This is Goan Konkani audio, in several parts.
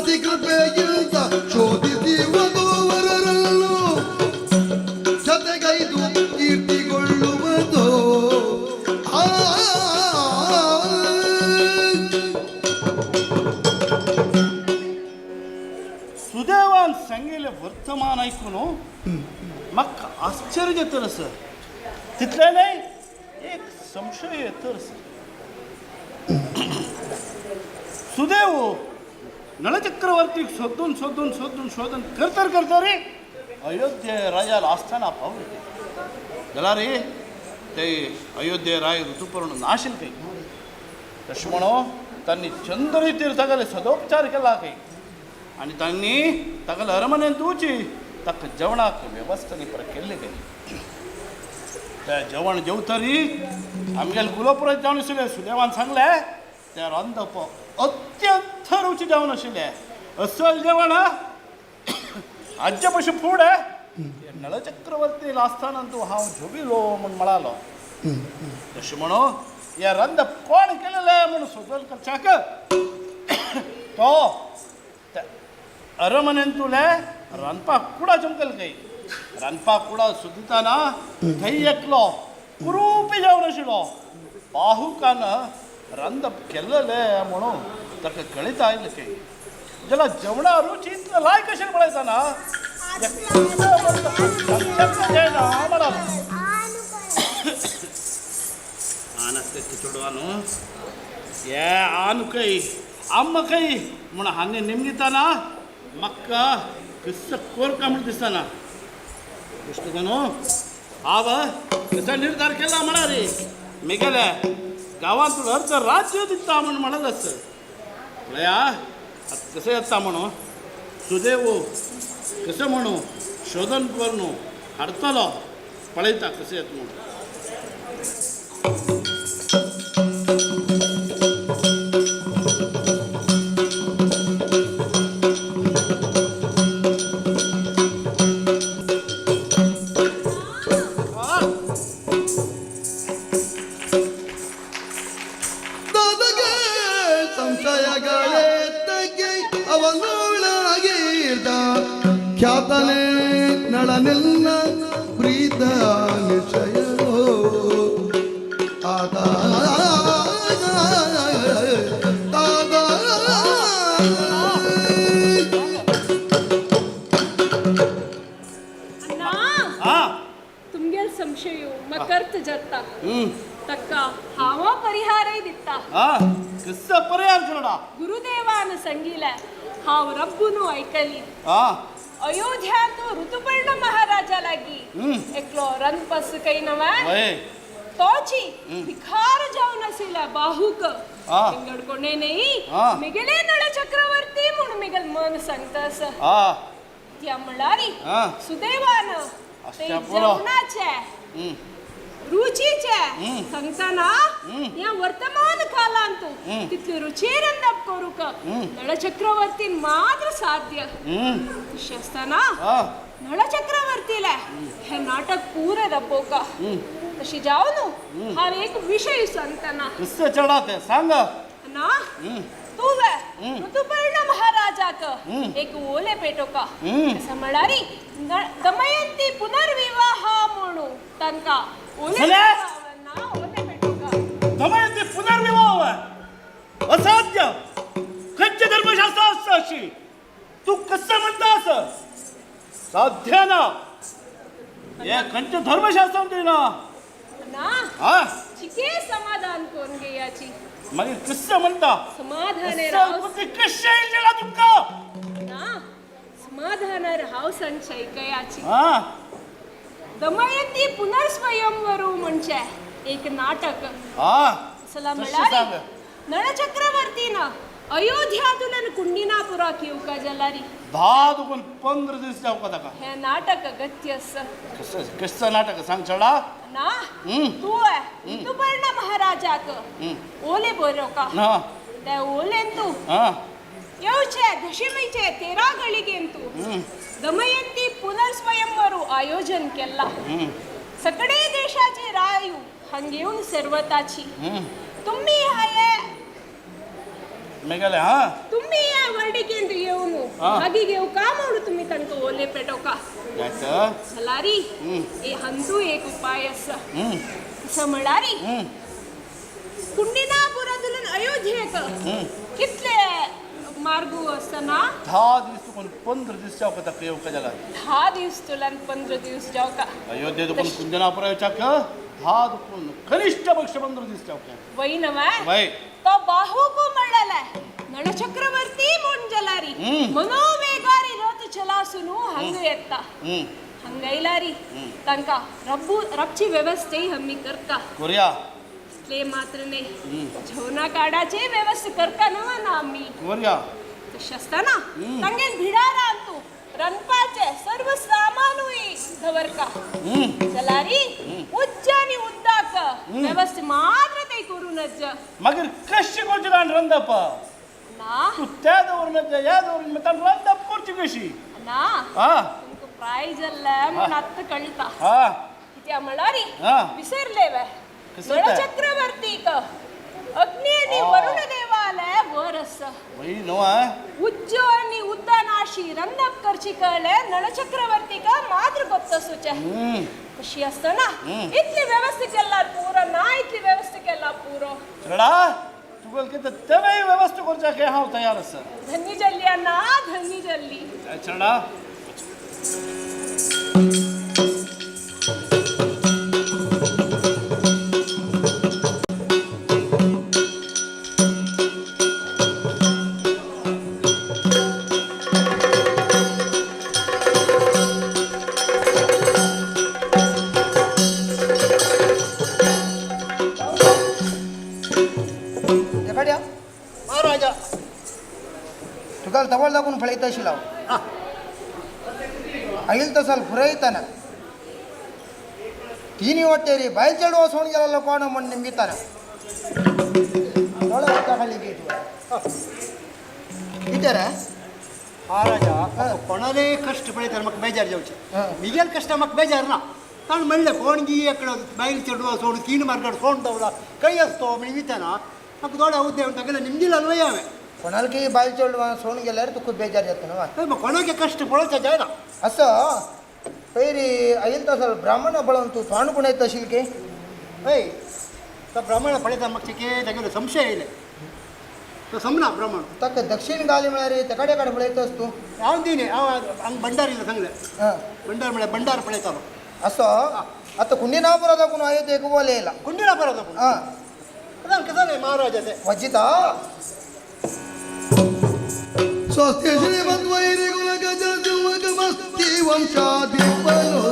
ಸತಿ ಕೃಪೆಯಿಂದ ಶೋಧಿಸಿ ವಧೂವರರನ್ನು ಜತೆಗೈದು ಕೀರ್ತಿಗೊಳ್ಳುವುದು. ಆ सुदैवान सांगितले वर्तमान ऐकून म्हाका आश्चर्य जाता सर. तितलें न्हय, एक संशय येतर सर. सुदैव नळचक्रवर्तीक सोदून सोदून सोदून शोधून करतर करतरी अयोध्ये राजाला आस्थाना पावले. जाल्यार रे ते अयोध्ये राय ऋतुपर्ण नाशिल्ले काही. तशें म्हणून तांणी चंद्र तागेले सदोपचार केला काही आनी तांणी ताका अरमनेंत वची ताका जेवणाक वेवस्था परत केल्ली काही. ते जेवण जेवतरी आमगेले कुलोपुरत जावन आशिल्ले. सुदेवान सांगलें तें रांदप अत्यंत रुची जावन आशिल्लें. असल जेवण आज्जे पशी फुडें नळचक्रवर्ती आसतना तूं हांव जोबिलो म्हूण म्हणालो. तशें म्हणून हें रांदप कोण केलेलें म्हूण सोदोन करच्याक तो अरमनेंतुले रांदपाक कुडा चमकल काही. रांदपाक कुडा सोदिताना थंय एकलो कुरूपी जावन आशिल्लो बाहुकान रांदप केल्लेलें म्हणून ताका कळीत आयलें काही. जाल्यार जेवणा रुची इतलो लायक अशें पळयतना म्हणालो आनक चेडवाನು ఏ ఆనుకై అమ్మకై म्हूण हांगे निमगिताना म्हाका किस्स कोरका म्हूण दिसताना. पुस्तकानो हांव कसो निर्धार केला म्हणा रे मिगेले गांवांत अर्द राज्य दिता म्हूण म्हणत आस पळया आतां कसं येता म्हणून सुदेव कसं म्हणू शोधन करून हाडतलो पळयता कसं येता म्हणून. ನನಗೆ ಸಂಶಯಗಳೇತಕ್ಕೆ ಅವನೊಳಗಿದ್ದ ಖ್ಯಾತನೇ ನಳನೆಲ್ಲ ಪ್ರೀತ ನಿಶ್ಚಯವೋ ಆದ ತಾದ. ಅಣ್ಣ, हा. तुमगेल संशय मकर्त जाता. हम्म. तक्का हांव परिहारय दिता. हा, कसं पर्याय करडा. गुरुदेवान संगिले हांव रब्बुनु ऐकली. हा. अयोध्यांतु ऋतुपर्ण महाराजा लागी हम्म. एकलो रनपस काही नवा वय तोची भिखार जावन आशिल्ला बाहुक. हा. विंगड कोणे नाही, हा. मिगेले नळ चक्रवर्ती म्हूण मिगेल मन सांगता आसा. हा. त्या म्हणल्यारी हा. सुदैवान ते अशा पुरो. जेवणाचे हम्म. रुचीचे हम्म. सांगताना हम्म. या वर्तमान कालांतु हम्म. तितली रुची रंदप करूक हम्म. नळ चक्रवर्तीन मात्र साध्य. हम्म. तशें आसतना हा. नळ चक्रवर्तीले हे नाटक पुरे दपोवका. हम्म. तशी जावन हांव एक विशय सांगतना. कसं चढा ते सांग. ना हम्म. तुवें हम्म. ऋतुपर्ण महाराजाक हम्म. एक ओले पेटोवका. हम्म. कसं म्हळ्यारी दमयंती पुनर्विवाह म्हणून तांकां ओले सले? पेटोवना, ओले पेटोवका. दमयंती पुनर्विवाह असाध्य. खंयचे धर्मशास्त्र आसता अशी? तू कसं म्हणता असं साध्य ना. हे खंयचे धर्मशास्त्र म्हणते ना? ना, हा. चिके समाधान कोण घेयाची. मागीर कसं म्हणता? समाधान राव. कशें येयलें तुमकां? ना, समाधानार हांव सांगचें कयाची. हा. दमयंती पुनर्स्वयंवरू म्हणजे एक नाटक. हा. असला तशें म्हळ्यार सांग. नळचक्रवर्तीन अयोध्यांतल्यान कुंडिनापुराक येवका जाल्यारी 10 दुकून 15 दीस जावका ताका. हे नाटक अगत्य आसा. कसं कसं नाटक सांग चडा. ना, हम्म. तुवें ऋतुपर्ण महाराजाक हम्म. ओले बरोवका. हा. ते ओलेन तूं हा. येवचे दशमीचे 13 ಗಳಿಗೆಂತು हम्म. दमयंती पुनर्स्वयंवरू आयोजन केल्ला. हम्म. सगळे देशाचे रायू हांग येवन सर्वताची. हम्म. तुम्ही हाये मेघालय हा. तुम्ही या वर्डिकेंत येवन मागीर घेवका म्हणून तुमी तांकां ओले पेटोवका जाल्यारी ए हंतू एक उपाय आसा. कसो म्हळ्यारी कुंडिनापुरांतल्यान अयोध्येक कितले मार्गू आसतना 10 दीस तुका 15 दीस जावका ताका येवका जाल्यार. 10 दीस तुल्यान 15 दीस जावका. अयोध्ये तुका कुंजनापुरा येवच्याक 10 दुखून कनिष्ठ पक्ष 15 दीस जावका. वय नव्हे वय तो बाहुको म्हणलेला नळचक्रवर्ती म्हूण जलारी मनोवेगारी रथ चलासून हंग येता. हंगैलारी तांका रब्बू रबची व्यवस्था हम्मी करता. कोरिया इतले मात्र नाही जेवणा काडाचे व्यवस्था करता नवा ना आम्ही. कोरिया तशें आसतना तांगेल भिडारा तूं रनपाचे सर्व सामानूय दवरका. जलारी उच्च आनी उद्दाक व्यवस्था मात्र ते करू नज. मागीर कशी करची ताण रंदप ना तूं त्या दवरून ह्या दवरून ताण रंदप करची कशी? ना हा तुमकां प्राय जाल्लें म्हूण आत्तां कळटा. हा कित्याक म्हळ्यार विसरले वे नळचक्रवर्तीक अग्नी आनी वरुण देवाले वर आसा. वय न्हू उज्ज आनी उद्दानाशी रंदप करची कळ्ळें नळचक्रवर्तीक मात्र गोप्त आसूचें. तशी आसतना इतली व्यवस्था केल्यार पुरो ना इतली व्यवस्था केल्यार पुरो. चलडा तुका कितें तेवेय व्यवस्था करच्याक हांव तयार आसा. धन्य जल्ली ना धन्य जल्ली. चलडा एखाद्या महाराजा तुका तवळ लागून फळयता अशी लाव आईल तसाल फुरयताना तिनी वाटेरी बायल चेडवा सोडून गेला कोण म्हण निमगिताना दोळे हाता खाली घे तू कितें रे? महाराजा कोणाले कष्ट पळयतार म्हाका बेजार जावचें. हां. मिगेल कष्ट म्हाका बेजार ना. ताणें म्हणलें कोण गी एकलो बायल चेडवा सोडून 3 मार्गार सोडून दवरला खंय आसतो म्हण विचारना म्हाका दोळे उद्दे तागेले निमगिला न्हय हांवें. कोणाला की बायल चेडवा सोडून गेल्यार तुका बेजार जाता न्हू. हय, मग कोणाके कष्ट पळोवचें जायना. असं पयरी आईल तसाल ब्राह्मण पळोवन तूं तोंड कोण येत अशील की? हय तो ब्राह्मण पळयता म्हाका चिके तागेलो संशय येयले तो समना ब्राह्मण. ताका दक्षिण गाली म्हळ्यार तेकाडे काड पळयतस तूं. हांव दिने हांव हांगा भंडार येयलो सांगलें. हां भंडार म्हळ्यार भंडार पळयतालो. असो आतां कुंडिनापुरा दाखून अयोध्येक वोल येयला. कुंडिनापुरा दाखून हां कसं नाही महाराजा ते वजिता स्वस्ति श्रीमद्वैरि गुणगज जुवगमस्ति वंशाधिपनो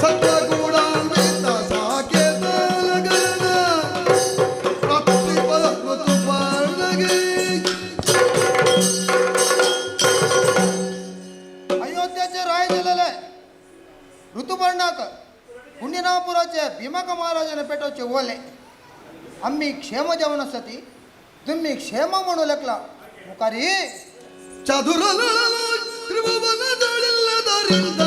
सत्वगुणान्वित साकेत नगरन प्राप्तिपद ऋतुपर्णगे. अयोध्येचे राय दिलेले ऋतुपर्णाक कुंडिनापुराचे भीमक महाराजाने पेटोवचे ओले आम्ही क्षेम जेवण आसती तुम्ही क्षेम म्हणू लागला मुखारी ಚದುರ ತ್ರಿಭುವನದಳಿಲ್ಲದರಿಂದ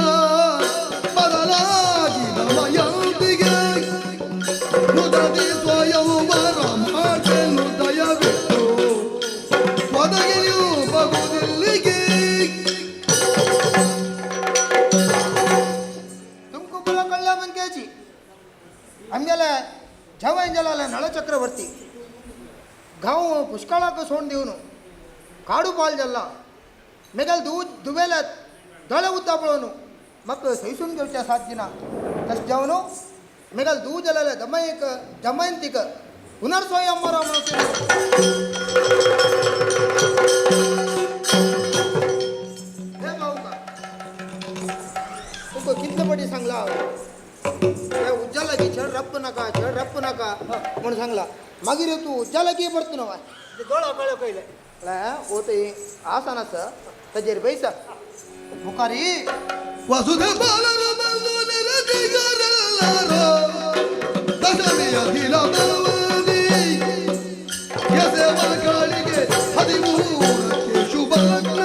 ಬದಲಾಗಿ ನಮಯಂತಿಗೆ ಮುದದಿ ಸ್ವಯಂವರ ಮಾತೆನು ದಯವಿಟ್ಟು ಒದಗಿಯು ಬಗುದಿಲ್ಲಿಗೆ. तुमकां पुरो कळ्ळें मनकेची आमगेले जेवण जालें नळचक्रवर्ती गांव पुष्कळाक सोडून दिवन काडू पाल जाल्ला मेगेल दुवेले दोळे उद्दा पळोवन म्हाका सैसून घेवचें साध्य ना. तशें जावन मेगेल दूव जालेले दमयक दमयंतीक पुनर्स्वयंवर म्हणून हे भाऊका तुका कितले पटी सांगला हांवें त्या उज्जालागी छेड रप्प नाका छेड रप्प नाका म्हणून सांगला. मागीर तूं उज्जालागी परतून वय दोळो कळ्यो कयले ओ ते आसन आसा ताजेर बैसा मुखारी ವಸುಧೆ ಬಾಲರು ಬಂದು ನೆರೆದಿಗರೆಲ್ಲರೋ ದಶಮಿಯ ದಿನದಲ್ಲಿ ಎಸೆವ ಕಾಳಿಗೆ 13ಕ್ಕೆ ಶುಭ ಲಗ್ನ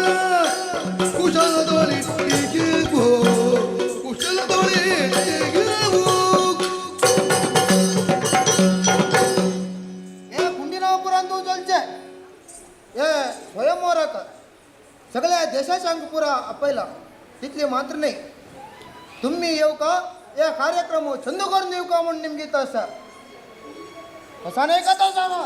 ಕುಶಲದೊಳಿಟ್ಟಿಗೆಗೋ ಕುಶಲದೊಳಿಟ್ಟಿಗೆವು. हे कुंडिनापुरांत तूं चलचें हे स्वयंवराक सगळ्या देशाच्या अंग पुरा आपयला तितले मात्र नाही तुम्ही येऊ का या कार्यक्रम छंद करून येऊ का म्हणून निमगीत असा कसा नाही का तो सांगा.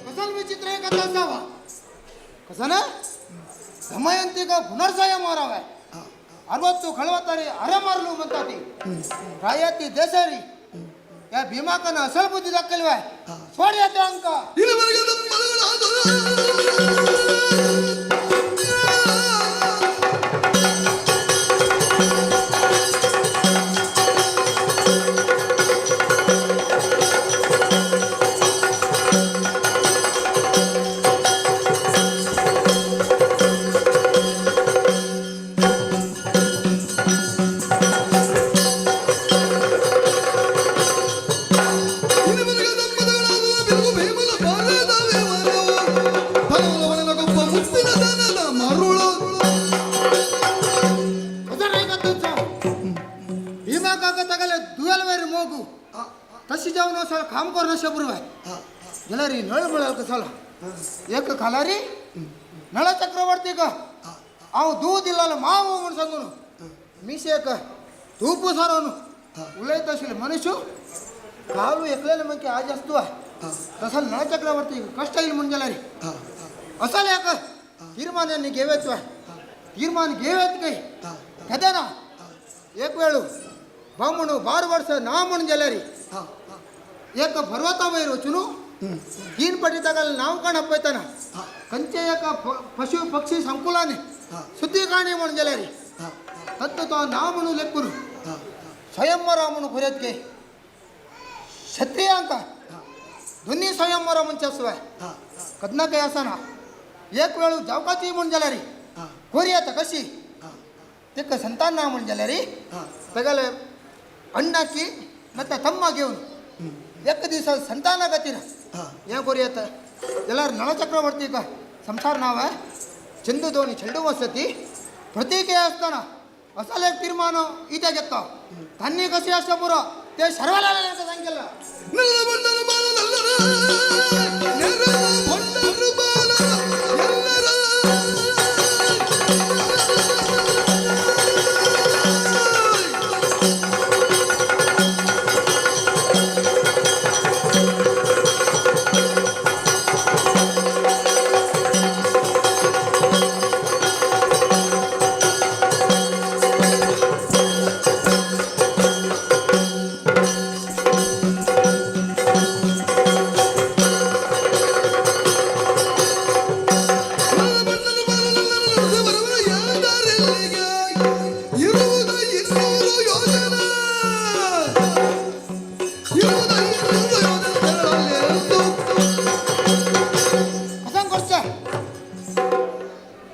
कसल विचित्र आहे कथा असावा कसं ना दमयंती का पुनर्साय मारावाय 60 खळवतारी अरे मारलो म्हणतात ती रायाती देसारी या भीमाकन असल बुद्धी दाखलवाय सोड येतो अंक. भीमा काका तगले दुवेल वेर मोगू तशी जाऊन असाल काम करून शबरू आहे गेला री नळ मिळाल कसाला एक खालारी नळ चक्रवर्ती का अहो दूध दिला माव म्हणून सांगून मिशेक तूप सारोನು उलयत असेल मनुष्य काಲು एकलेले मग आज असतो तसा नळ चक्रवर्ती कष्ट येईल म्हणून गेला रे असाल एक तीर्मानाने घेवेच तीर्मान घेवेत काही कदा ना एक वेळ बामणू 12 वर्ष ना म्हणून गेला रे एक पर्वतावयर वचुनु तीन पटी तगल नाव काण अप्पयताना कंचे एक पशु पक्षी संकुलाने सुद्दी काणी म्हणून गेला रे तत्व तो नाव म्हणू लेक्कुರು स्वयंवರ म्हणू खुरेत के क्षत्रियांका दोन्ही स्वयंवर म्हणचे असवाय कदना काही असाना एक वेळ जावकाची म्हणून गेला रे खोरी आता कशी ते संतान ना म्हणून गेला रे तगले अण्णाची ಮತ್ತೆ ತಮ್ಮ घेऊन एक दिवस संतान गतीर या कोरी येत ಎಲ್ಲರೂ ನಳಚಕ್ರವರ್ತಿ का संसार नाव आहे चंदू दोन्ही चेंडू वसती प्रतीक असताना असाल एक तीर्मान इथे घेतला त्यांनी कसे असं पुरं ते सर्वाला सांगितलं.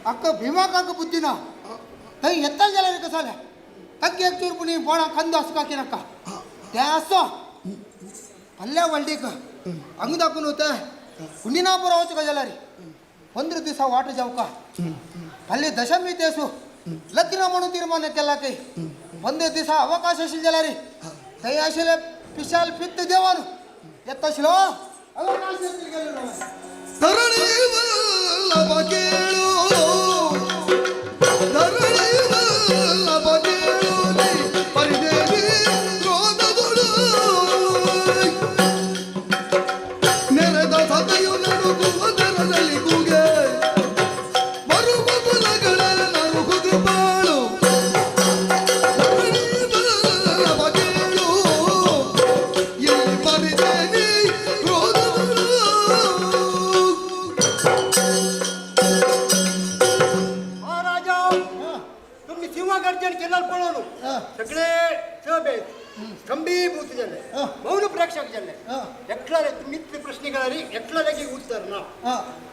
अक्क भीमाकाक बुद्धी ना तई एत्ता गेला रे कसाला तग्गे एक चूर पुणी बोणा कंद असका की नका ते असो पल्ल्या वल्डीक अंग दाखवून होतं कुंडिनापुರ वचಕ गेला रे 15 दिवसा वाट जाऊ का ಅಲ್ಲಿ ದಶಮಿ ದೇಸು ಲಗ್ನ म्हणून तीर्मान केला काही 15 दिवसा अवकाश असेल गेला रे तई असेल पिशाल पित्त देवानु ಎತ್ತशिलो अवकाश असेल गेलो. ಧರಣಿ ವಲ್ಲಭ ಕೇಳು ಧರಣಿ ವಲ್ಲಭ ಕೇಳು ನೀ ಪರಿದೇವಿ ದ್ರೋಣದೊಳು ನೆರೆದ ಸಭೆಯು ನಡುಗುವ ದರದಲ್ಲಿ ಕೂಗೆ ಬರುವ ಬಲಗಳೆಲ್ಲರೂ ಕುದುಪಾಳು ಧರಣಿ ವಲ್ಲಭ ಕೇಳು ಇಲ್ಲಿ ಪರಿದೇವಿ ಕ್ರೋಧದೊಳು. ಎಕ್ಲಾರೆ ಮಿತ್ರ ಪ್ರಶ್ನೆಗಳಲ್ಲಿ ಎಕ್ಲಲೆಗೆ ಉತ್ತರ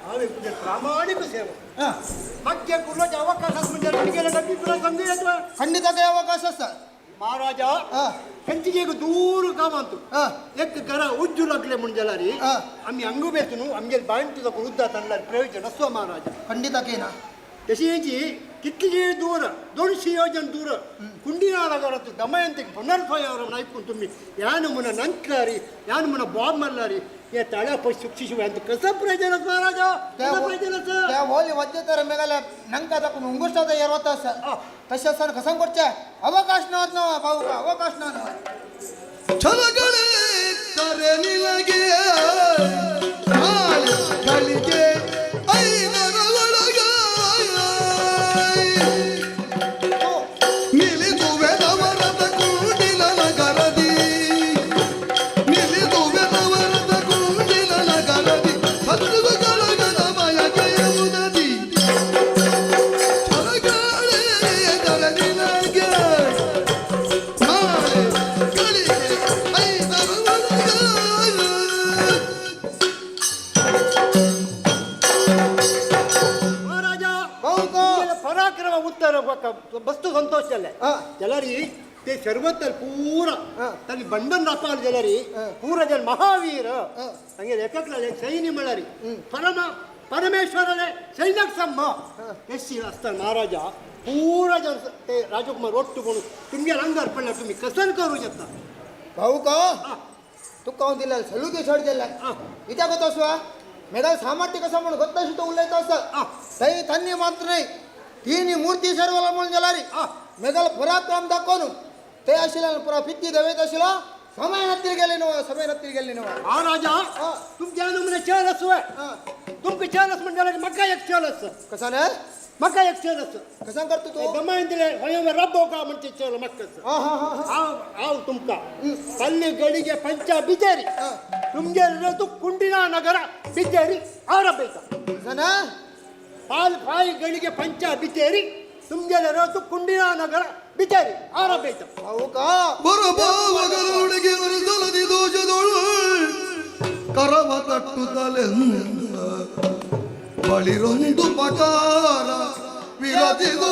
ಆವೆ ಪ್ರಾಮಾಣಿಕ ಸೇವೆ ಮಧ್ಯ ಕುರ್ಲೋಜ ಅವಕಾಶ ಖಂಡಿತ ಅವಕಾಶ ಸರ್. ಮಹಾರಾಜ ಹೆಂಚಿಗೆ ದೂರ ಕಾಮಂತು ಎಕ್ ಗರ ಉಜ್ಜು ಲಗ್ಲೆ ಮುಂಜಲಾರಿ ಅಮ್ಮಿ ಅಂಗು ಬೇತನು ಅಮ್ಗೆ ಬಾಂಟಿ ತಕ ಉದ್ದ ತನ್ನಲಾರಿ ಪ್ರಯೋಜನ ಸ್ವ ಮಹಾರಾಜ. ಖಂಡಿತ ಕೇನ. ತಶೇಜಿ ಕಿತ್ತಿಗೆ ದೂರ ದೊಡ್ಡ ಯೋಜನೆ ದೂರ ಕುಂಡಿನಾಳಗರತ್ತು ದಮಯಂತಿಗೆ ಪುನರ್ಭಯ ಅವರ ನಾಯ್ಕೊಂಡು ತುಂಬಿ ಯಾನು ಮುನ ನಂತ್ಲಾರಿ ಯಾನು ಮುನ ಬಾಬ್ ಮಲ್ಲಾರಿ या तळ्या पै सुक्षिशु ಅಂತ ಕಸ ಪ್ರಯೋಜನ ಮಹಾರಾಜ, ಕಸ ಪ್ರಯೋಜನ. त्या होली वाद्यतर मेघालय नंका दाखवून उंगुष्टाचा येरवता तशा सण कसं करचे अवकाश नव्हत नवा भाऊ का अवकाश नव्हता. ಛಲಗಳೇ ತರೆ ನಿನಗೆ ನಾಳೆ ಗಳಿಗೆ ಐದರ ಒಳಗ ನಿಲಿದುವೆ ನವರದ ಕುಂಡಿಲ ನಗರದಿ, ನಿಲಿದುವೆ ನವರದ ಕುಂಡಿಲ ನಗರದಿ ಸತ್ವಗಳ ಮಯಗೆಯುವುದದಿ. ಛಲಗಳೇ ತರೆ ನಿನಗೆ ನಾಳೆ ಗಳಿಗೆ ಐದರ ಒಳಗ. ಮಹಾರಾಜ भाऊ का ಇದೆಲ್ಲ ಪರಾಕ್ರಮ ಉತ್ತರ ಬಸ್ತು ಸಂತೋಷ ಅಲ್ಲೇ ಜಲರಿ ते ಸರ್ವತ್ತಲ್ಲಿ ಪೂರ ತಲ್ಲಿ ಬಂಡನ್ ರಪಾಲ್ ಜಲರಿ ಪೂರ ಜನ ಮಹಾವೀರ ಹಂಗೆ ಏಕಕ್ಲ ಸೈನಿ ಮಳರಿ ಪರಮ ಪರಮೇಶ್ವರನೇ ಸೈನ್ಯಕ್ಕೆ ಸಮ್ಮ ಎಸ್ಸಿ ಅಸ್ತಾನೆ ಮಹಾರಾಜ ಪೂರ ಜನ ते ರಾಜಕುಮಾರ್ ಒಟ್ಟು तुमगे रंगार पडला तुम्ही कसन करू शकता. भाऊ का तुका हांव दिलें सलूके शर्ट दिलें कित्याक वता असो मेघाल सामर्थ्य कसं म्हणून गोत्ता सुद्दां उलयता आसा थंय तांणी मात्र न्हय तिनी मूर्ती सर्वला म्हणून गेलारी मेघाल पराक्रम दाखोवन ते आशिल्ल्यान पुरा फित्ती देवयत आशिल्लो समय नत्तीर गेले न्हू, समय नत्तीर गेले न्हू. महाराजा तुमच्या नमुने चल असो तुमकां चल अस म्हणजे म्हाका एक चल आसा. कसा न्हय म्हाका एक चल आसा. कसा करता तूं? दमन दिले स्वयं रब्बो का म्हणचे चल म्हाका. हां हां हां हांव हांव तुमकां पल्ली ಗಳಿಗೆ ಪಂಚ ಬಿಜೇರಿ तुमगेर तूं कुंडिना नगर बिजेरी ಆರಭ್ಯತ कसा ಪಾಲ್ ಪಾಯಿ ಗಳಿಗೆ ಪಂಚ ಬಿಜೇರಿ तुमगेर तूं ಕುಂಡಿನಾ ನಗರ ಬಿಜೇರಿ ಆರಭ್ಯತ. भाऊ का ಬರಬಾವಗಲೊಳಗೆ ವರದಲದಿ ದೋಷದೊಳು ಕರವ ತಟ್ಟುತ್ತಲೆ ಬಳಿರೊಂದು ಪಕಾರ ವಿರದಿದು.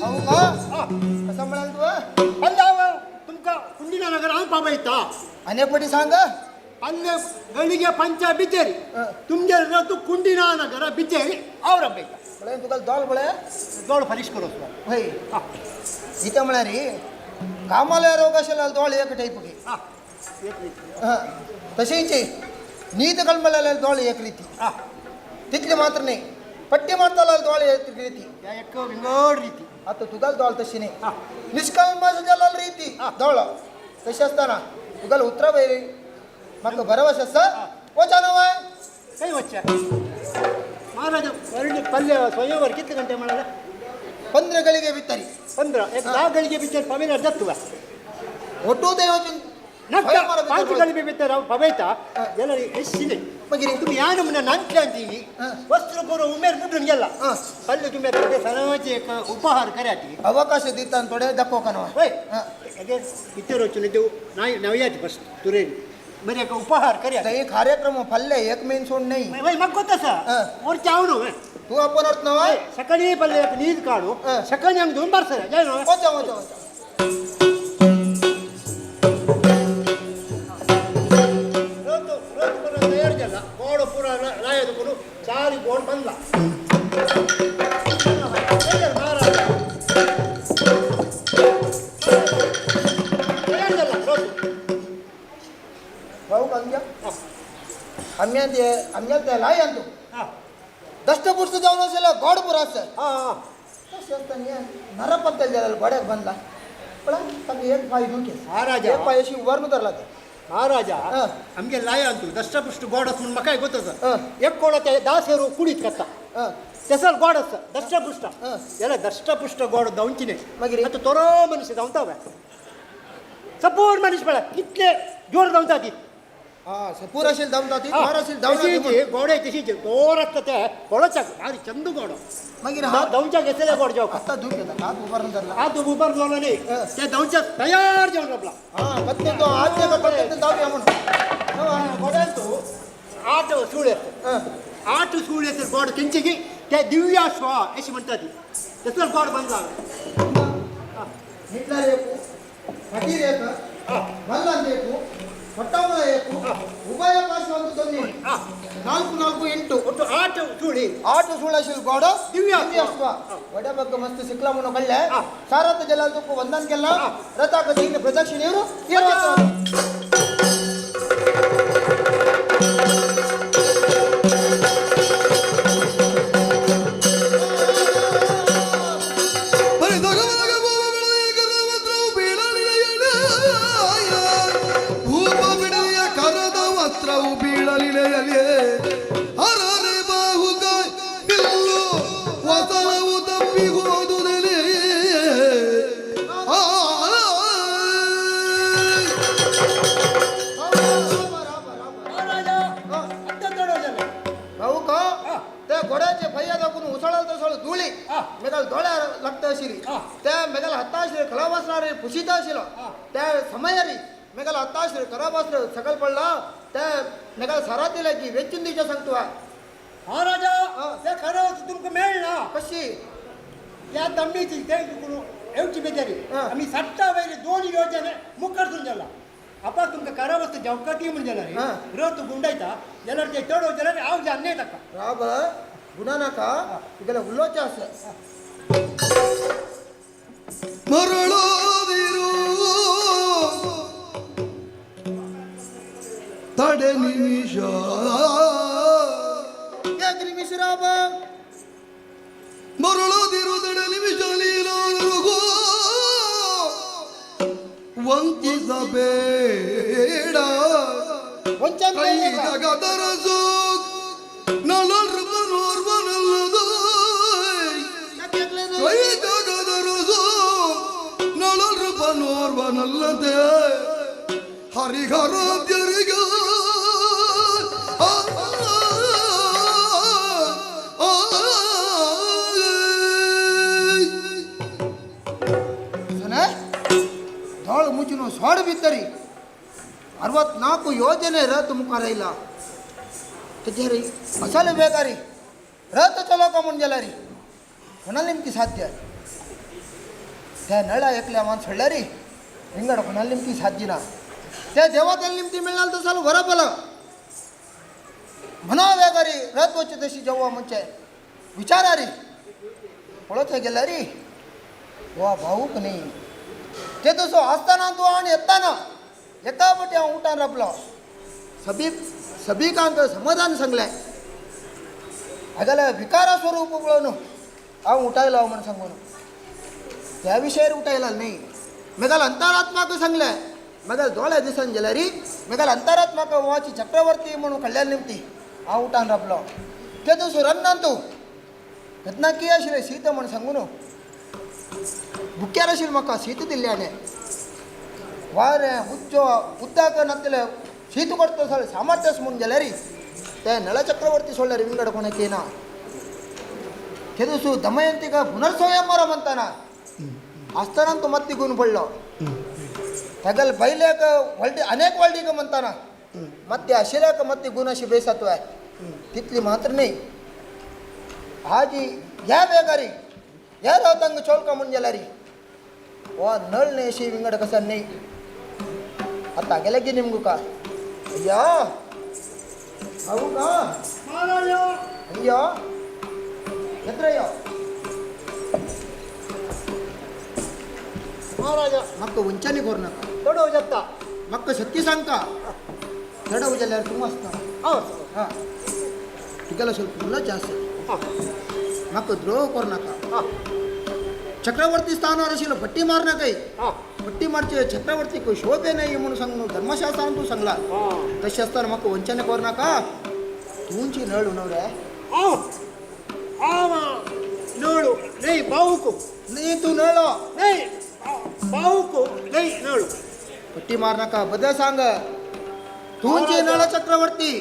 भाऊ का कसं म्हणाल तू? पल्लाव तुमकां कुंडिना नगर हांव पावयता. अनेक पटी सांग. ಪಲ್ಲೆ ಗಳಿಗೆ ಪಂಚ ಬಿಜೇರಿ तुमगेर तूं कुंडिना नगर बिजेरी ಆರಭ್ಯತ. पळय तुका दोळ पळय दोळ फरीश करो. हय इथे म्हळ्यार कामाला रोग आशिल्लो दोळ एक टायप की तशेंच नीत कळमल्यार दोळ एक रीती तितले मात्र न्ही पट्टी मारतालो दोळ एक रीती एक विंगड रीती. आतां तुगाल दोळ तशी न्ही निष्कल्मश जाल्लो रीती दोळ तशें आसतना तुगाल उतरां वयली म्हाका भरवश आसा वचा न्हय ಕೈ ವಚ್ಚ ಮಹಾರಾಜ ಎರಡು ಪಲ್ಯ ಸ್ವಯಂವರ ಕಿತ್ತು ಗಂಟೆ ಮಾಡಲ್ಲ. 15 ಗಳಿಗೆ ಬಿತ್ತರಿ. 15 एक 10 ಗಳಿಗೆ ಬಿಚ್ಚರ್ ಪವೇನ ಜತ್ತುವ ಒಟ್ಟು ದೇವಚಿನ್ ನಕ್ಕ 5 ಗಳಿಗೆ ಬಿತ್ತರ ಪವೇತ ಎಲ್ಲರಿ ಎಷ್ಟಿದೆ ಮಗಿರಿ তুমি ಯಾನು ಮುನ್ನ ನಂಟ್ಲೆ ಅಂತೀವಿ ವಸ್ತ್ರ ಪೂರ ಉಮೇರ್ ಮುಡ್ಡುನ್ಗೆಲ್ಲ ಪಲ್ಯ ತುಮೆ ಸನಾಚೆ ಉಪಹಾರ ಕರೆಯಾತಿ ಅವಕಾಶ ದಿತ್ತ ತೊಡೆ ದಕ್ಕೋಕನವ. ಓಯ್ ಅದೇ ಇತ್ತರು ಇದು ನಾಯಿ ನವ್ಯಾತಿ ಫಸ್ಟ್ ತುರೇರಿ ಮರಿ ಉಪಹಾರ ಕರೆಯಾತಿ. ಈ ಕಾರ್ಯಕ್ರಮ ಪಲ್ಯ एक मेन सोड नाही. वय मग ಗೊತ್ತಾ ಸರ್ और चावणू तू आपण अर्थ नवा सकाळी पल्ले एक नीज काढू सकाळी आम्ही दोन बार सर जाय ना. वचा वचा वचा. रोत रोत ಪೂರ ತಯಾರು ಜಲ್ಲ ಗೋಡು ಪೂರ ರಾಯದು ಕೊಡು ಚಾರಿ ಗೋಡ್ ಬಂದ ಮಹಾರಾಜ ತಯಾರು ಜಲ್ಲ ರೋತು. भाऊ कंग्या आम्ही ते आमच्या ते लाई आणतो दष्टपुष्ट जाऊन असेल गोड पुरा असेल तशें आसतना नरपत्तल जाल्यार गोड्याक बांदला पण ताका एक पांय दुखे महाराजा. एक पांय अशी उबारून धरला ते ಮಹಾರಾಜ ನಮಗೆ ಲಾಯ ಅಂತು ದಷ್ಟಪುಷ್ಟ ಗೋಡಸ್ ಮುಂದೆ ಮಕಾಯಿ ಗೊತ್ತದ एक ಕೋಡ ದಾಸರು ಕುಡಿತ್ ಕತ್ತ ತೆಸಲ್ ಗೋಡಸ್ ದಷ್ಟಪುಷ್ಟ ಎಲ್ಲ ದಷ್ಟಪುಷ್ಟ ಗೋಡ ದೌಂಚಿನೆ ಮಗಿರಿ. ಮತ್ತು ತೊರೋ ಮನುಷ್ಯ ದೌಂತಾವೆ ಸಪೋರ್ಟ್ ಮನುಷ್ಯ ಬೇಡ ಇತ್ಲೆ ಜೋರ ದೌಂತಾತಿ. पूरा शील धांवता ती थोडा शील धांवता गोडे तशी दोर आसता ते गोडोचाक भारी चंद गोडो मागीर धांवच्याक घेतलेले गोड जेवका आतां धूप येता हात उबारून धरला हात उबारून धरला न्ही ते धांवच्याक तयार जेवण राबला हां पत्ते तो हात ते पत्ते धांवया म्हणून गोड्यांतू आठ सुळे आसतात 8 सुळे आसतात गोड तेंचे की ते दिव्य श्वा अशी म्हणटा ती तसलो गोड बांदला हिटलर ಏಕು ಫಕೀರ್ ಏಕ ಮಲ್ಲನ್ ಏಕು ಹೊಟ್ಟಮಲ ಏಕು ಉಭಯ ಪಾರ್ಶ್ವಂತು ದೊನ್ನಿ 4 4 8 ಒಟ್ಟು 8 ಸುಳಿ 8 ಸುಳಶಿಲ್ ಗೋಡ ದಿವ್ಯ ಅಶ್ವ ಒಡ ಬಗ್ಗೆ ಮಸ್ತ್ ಸಿಕ್ಲ ಮುನ ಕಳ್ಳೆ ಸಾರಥ ಜಲಾಲ್ ತುಕ್ಕು ವಂದನ್ ಕೆಲ್ಲ ರಥಾಕ ದೀನ ಪ್ರದಕ್ಷಿಣೆಯವರು सकल पडला त्या मेघाला सारा दिला की वेचून दिवच्या सांगतो हा राजा ते खरं तुमकां मेळना कशी त्या दमणीची ते येवची बेचारी आमी 60 वयर 2 योजने मुखार जाला आपा तुमकां खरा वस्तू जेवका ती म्हण जाल्यार रथ गुंडायता जाल्यार ते चड जाल्यार हांव जाणणे ताका राब गुणा नाका तुगेले उलोवचें आसा ಮರಳೋದಿರು ತಡೆ ನಿಮಿಷ एक ನಿಮಿಷ ರಾಬ ಮರಳೋದಿರು ತಡೆ ನಿಮಿಷ ನೀನೋರುಗೋ ವಂಚಿಸಬೇಡ ಕೈ ಜಗದರಸು ನಳರ್ವನೋರ್ವನಲ್ಲದು ಕೈ ಜಗದರಸು ನಳರ್ವನೋರ್ವನಲ್ಲದೆ ಹರಿಹರಾದ್ಯರಿಗ ಧೋಳು ಮುಚ್ಚುನು ಸೋಡ್ ಬಿತ್ತರಿ 64 ಯೋಜನೆ ರಥ ಮುಖಾರ ಇಲ್ಲ तेजेरी असाले बेकारी रथ चलोवका म्हूण गेल्यारी कोणाला निमकी साध्य त्या नळा एकल्या मान सोडल्यारी विंगड कोणाला निमकी साध्य ना त्या देवा त्याला निमती मिळणार तर चालू बरं पला म्हणा वेगारी रथ वचचे तशी जेव्हा म्हणजे विचारा रे पळोवचें गेल्यार रे वा भाऊक न्ही ते तसो आसतना तूं आनी येताना एका पटी हांव उठान राबलो सभी सभिकांक समाधान सांगलें हागेले विकारा स्वरूप पळोवन हांव उठायलो म्हण सांगून त्या विशयार उठायला न्ही मेघाल अंतरात्माक सांगलें मेघाल दोळे दिसन गेल्यार मेघाल अंतरात्माक वाची चक्रवर्ती म्हणून कळ्ळ्या निमती हांव उठान राबलो ते तसो रन्नान तूं केन्ना की आशिल्लें सीत म्हण सांगून बुक्यार आशिल्लें म्हाका सीत दिल्ल्याने वारें उच्चो उदक नासलें शीत करता सगळें सामर्थ्य म्हूण गेल्यार ते नळचक्रवर्ती सोडल्यार विंगड कोणाक येना ते दिसू दमयंतीक पुनर्स्वयंवर म्हणताना आसतना तो मत्ती गुण पडलो तागेले बैलेक व्हडली अनेक व्हडलीक म्हणताना मत्ते आशिल्ल्याक मत्ती गुण अशी बेसात तितली मात्र न्ही हाजी ह्या बेगारी ह्या रावतांग चोलका म्हूण गेल्यार वा नळ न्ही अशी विंगड कसा न्ही आतां गेले की निमगू का अय्या भाऊ का अय्या ಎತ್ರಯ್ಯ महाराजा म्हाका उंचानी करूं नाका चडोव शकता म्हाका सत्य सांगता चडव जाल्यार तूं आसता हां तुगेलो ಸ್ವಲ್ಪ उलोवचें आसा म्हाका द्रोह करूं नाका चक्रवर्ती स्थानार आशिल्लो पट्टी मारनाकाय पट्टी मारचे चक्रवर्तीक शोभे नाही म्हणून सांगून धर्मशास्त्रान तूं सांगला तशें आसतना म्हाका वंचना करूं नाका तुमची नळ न्हू रे नळू नाही भाऊको न्ही तूं नळो नाही भाऊको नाही नळू पट्टी मार नाका बदल सांग तुमचे नळ चक्रवर्ती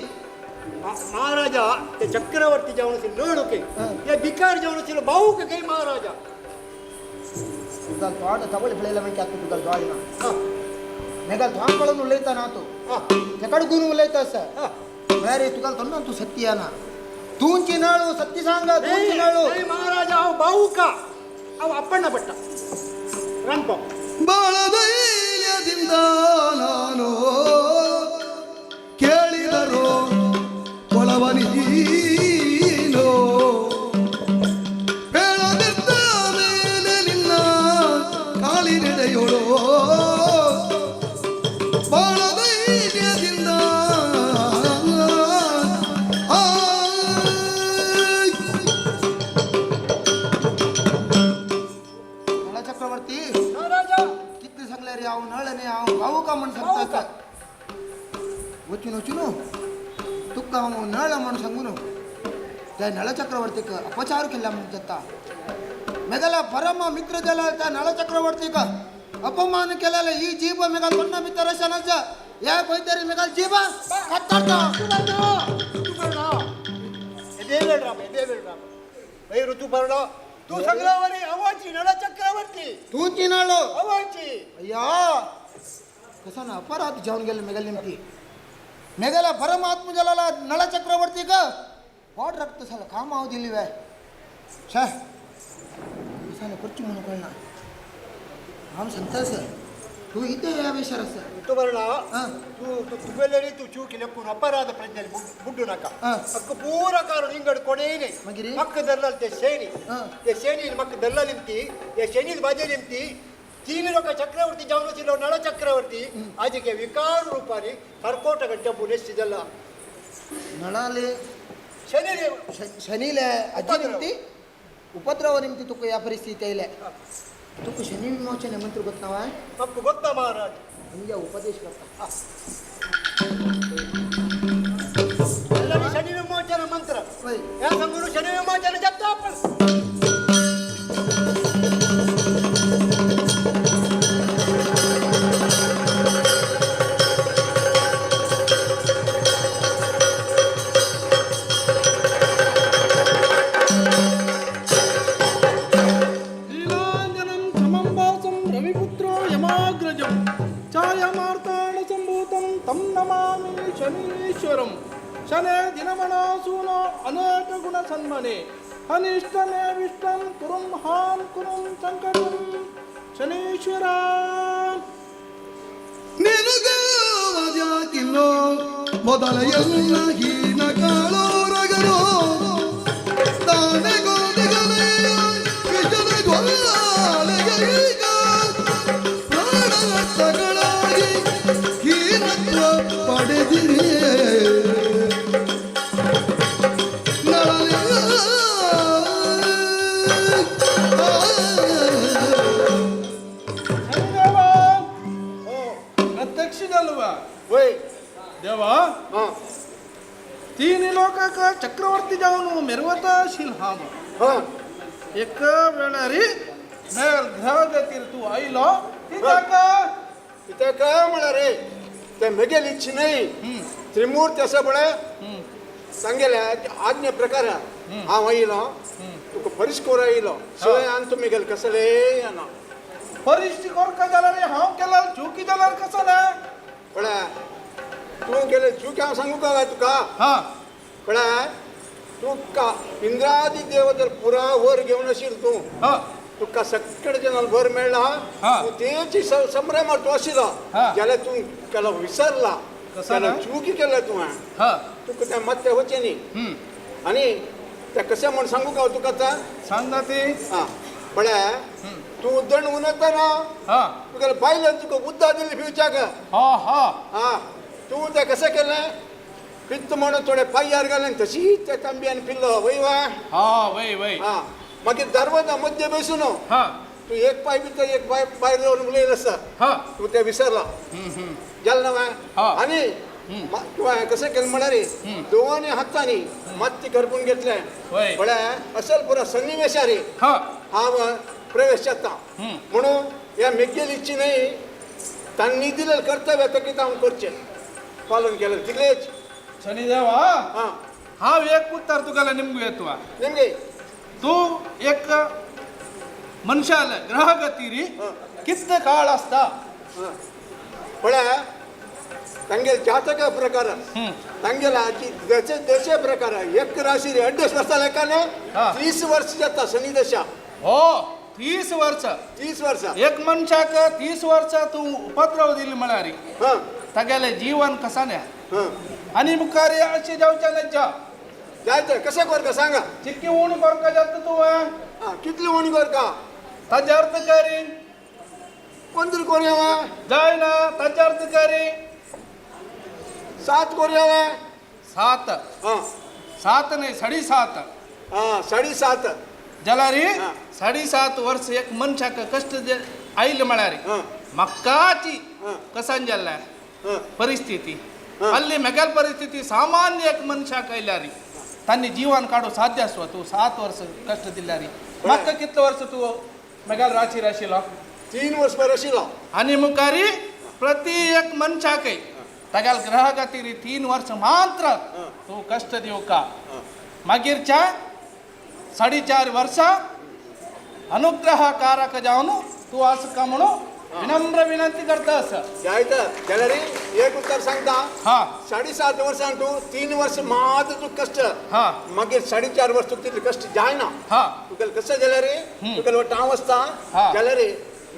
महाराजा ते चक्रवर्ती जाऊन असेल नळ ओके या भिकार जाऊन असेल भाऊ का काही महाराजा तुझा तोंड तवळ फिळेला म्हणजे आता तुझा जोड ना मेघाल तोंड पळून उलयता ना तू तेकाड गुण उलयता असं अरे तुका तोंड तू सत्य ना तुमची नळू सत्य सांगा तुमची नळू महाराजा अहो भाऊ का अहो आपण पट्टा रामपाव ಬಾಳಧೈರ್ಯದಿಂದ ನಾನು ಕೇಳಿದರು ಕೊಳವ ನೀನು ಹೇಳದಿದ್ದ ಮೇಲೆ ನಿನ್ನ ಕಾಲಿನೆಡೆಯೋಳು ಬಾಳಧೈರ್ಯದಿಂದ ಆ नळ चक्रवर्ती महाराजा किती सांगले रे हांव नळ न्ही हांव भाऊ का म्हण सांगता वचून वचून तुका हांव नळ म्हण सांगू न्हू त्या नळ चक्रवर्तीक अपचार केला म्हण जाता मेगला परम मित्र जाला त्या नळ चक्रवर्तीक अपमान केलेला ही जीव मेगाल तोंडा भितर अशा या कोयतरी मेगाल जीव कत्तरता देवेळ राम देवेळ राम भाई ऋतुपर्ण तू सगळ्यावरी अवाची नळ चक्रवर्ती तूची नळ अवाची अय्या कसा ना अपराध जाऊन गेले मेगल नेमकी मेगला परमात्म जलाला नळ चक्रवर्ती का गोड रक्त झालं काम आव दिली वे शा कसा ना करची म्हणून कळना हांव सांगता सर तू इथे या बेशार आसा ಋತುಪರ್ಣ हा. तू तू तुगेलेरी तू चूक लेपून अपराध प्रज्ञೆ ಬುಡ್ಡು ನಕ हा. ಅಕ್ಕ ಪೂರ ಕಾರು ಹಿಂಗಡ್ ಕೊಡೇನೆ ಮಗಿರಿ? ಮಕ್ಕ ದಲ್ಲಾಲ್ ते ಶೇನಿ हा. ते ಶೇನಿ ಮಕ್ಕ ದಲ್ಲಾಲ್ ನಿಮ್ತಿ ते ಶೇನಿ ಬಾಜೆ ನಿಮ್ತಿ ತೀನಿ ಲೋಕ ಚಕ್ರವರ್ತಿ ಜಾವನು ಸಿಲೋ ನಳ ಚಕ್ರವರ್ತಿ ಆಜಿಗೆ ವಿಕಾರ ರೂಪಾರಿ ಕರ್ಕೋಟ ಗಂಟೆ ಪುನೆಸ್ತಿದಲ್ಲ नळाले ಶನಿ शनीले आजी निमती उपद्रव निमती तुका या परिस्थिती आयले तुका शनी विमोचन मंत्र ಗೊತ್ತವ ಮಕ್ಕ ಗೊತ್ತ ಮಹಾರಾಜ ಹಂಗೆ ಉಪದೇಶ करता ಎಲ್ಲರೂ ಶನಿ ವಿಮೋಚನ ಮಂತ್ರ होय ಯಾ ಸಂಗುರು ಶನಿ ವಿಮೋಚನ ಜಪ್ತಾಪ ನೀಲಾಂಜನಂ ಸಮಂಬಾಸಂ ರವಿಪುತ್ರೋ ಯಮಾಗ್ರಜಂ ಛಾಯಮಾರ್ತಾಣ ಸಂಭೂತಂ ತಂ ನಮಾಮಿ ಶನೀಶ್ವರಂ ಶನೇ ದಿನಮಣಾಸೂನೋ ಅನೇಕ ಗುಣ ಸನ್ಮನೆ ಅನಿಷ್ಟನೇ ವಿಷ್ಟಂ ಕುರುಂ ಹಾಂ ಕುರುಂ ಸಂಕಟಂ ಶನೀಶ್ವರ. ನಿನಗಾವದ್ಯಾಕಿಲ್ಲೋ ಮೊದಲ ಎಲ್ಲ ಹೀನ ಕಾಳೋರಗರು ತಾನೆ ಗೋದಿಗಲೇ ವಿಜನ ಜ್ವಾಲೆಗೀಗ ಪ್ರಾಣಗಳಾಗಿ ಹೀನತ್ವ ಪಡೆದಿರೇ ನಳಲಿ ಶನಿದೇವ ಪ್ರತ್ಯಕ್ಷದಲ್ವ ಓಯ್ ದೇವ ಹಾ ತೀನಿ ಲೋಕಕ ಚಕ್ರವರ್ತಿ ಜಾವನು ಮೆರವತ ಶಿಲ್ಹಾಮ ಹಾ एक वेळारी मेल ग्रहगतीर तू आयलो कित्याक इथे काय म्हणा रे ते मेगेल इच्छी नाही त्रिमूर्ती असं पळय सांगेले आज्ञे प्रकार हांव आयलो तुका परिस्कोर आयलो सगळे आनी तुमी गेले कसले ना परिस्थिती कोरका जाल्यार हांव केल्यार चुकी जाल्यार कसं ना पळय तूं गेले चूक हांव सांगू का तुका हा पळय तुका इंद्रादी देवतर पुरा वर घेवन आशिल्लो तूं हा तुका सगळे वर मेळ्ळा हा. तूं तेची संभ्रमार तूं आशिल्लो हा. जाल्यार तूं केलो विसरला कसं केलो ना? चुकी केला तुवें हा तुका तें मात्तें वचें न्ही हम्म. आनी तें कशें म्हण सांगू का तुका आतां सांग ना ती आं पळय तूं उद्दण उलयता ना हा तुका बायलेन तुका उद्दा दिली पिवच्याक हा हा आं तूं तें कशें केलें पित्त म्हणून थोडे पांयार घालें तशीच त्या तांबयान पिल्लो वय वा हा वय वय आं मागीर दरवाजा मध्य बसून हा तूं एक पाय भितर एक पाय भायर दवरून उलयलो आसा हा तूं तें विसरला जालें ना हा. आनी तुवें कशें केलें म्हळ्यार दोवांनी हातांनी माती करपून घेतलें वय. म्हळ्यार असल पुरा सन्निवेशारी हा हांव प्रवेश जाता म्हणून ह्या मेगेली इच्छी न्ही तांणी दिलेलं कर्तव्य तो कितें हांव करचें. पालन केलें तितलेच. शनिदेवा, हां, हांव एक उत्तर तुका निमगू येतवा. निमगे. तूं एक मनशाल ग्रह गतीरी कितले काळ आसता? पळय तांगेल जातका प्रकार, तांगेल दशे दशे प्रकार. एक राशी 2.5 वर्सां लेखाने 30 वर्ष जाता शनी दशा. हो, 30 वर्ष. 30 वर्ष. एक मनशाक 30 वर्ष तूं उपद्रव दिली म्हळ्यार तागेलें जीवन कसाने आनी मुखार अशें जावचें नज्जा. जायते कशें करका सांगा? चिक्की उण करका जाता तूं. कितली उणी करका? ताजे अर्थ काय रे? 15 कोरया जायना. ताजे अर्थ काय रे? 7 कोरया. 7. 7 नाही, 7.5. हां, 7.5. जाल्यार 7.5 वर्स एक मनशाक कश्ट आयले म्हळ्यार म्हाकाची कसान जाल्ल्या परिस्थिती हल्ली मेगेल परिस्थिती सामान्य एक मनशाक आयल्यार तांणी जीवन काडूं साध्य आसवा. तूं 7 वर्स कश्ट दिल्यार म्हाका कितले वर्स तूं मेगेल राशीर आशिल्लो? 3 वर्स बरें आशिल्लो. आनी मुखारी प्रति एक मनशाकय तागेल ग्रह खातीर 3 वर्स मात्र तूं कश्ट दिवका. मागीरच्या 4.5 वर्सां अनुग्रहकारक जावन तूं आसका म्हणून विनम्र विनंती करता आसा. जायता जाल्यार एक उत्तर सांगता. हां, 7.5 वर्सां तूं 3 वर्स मात्र तूं कश्ट. हां, मागीर 4.5 वर्स तुका तितले कश्ट जायना. हां, तुका कशें जाल्यार तुका वटा वचता जाल्यार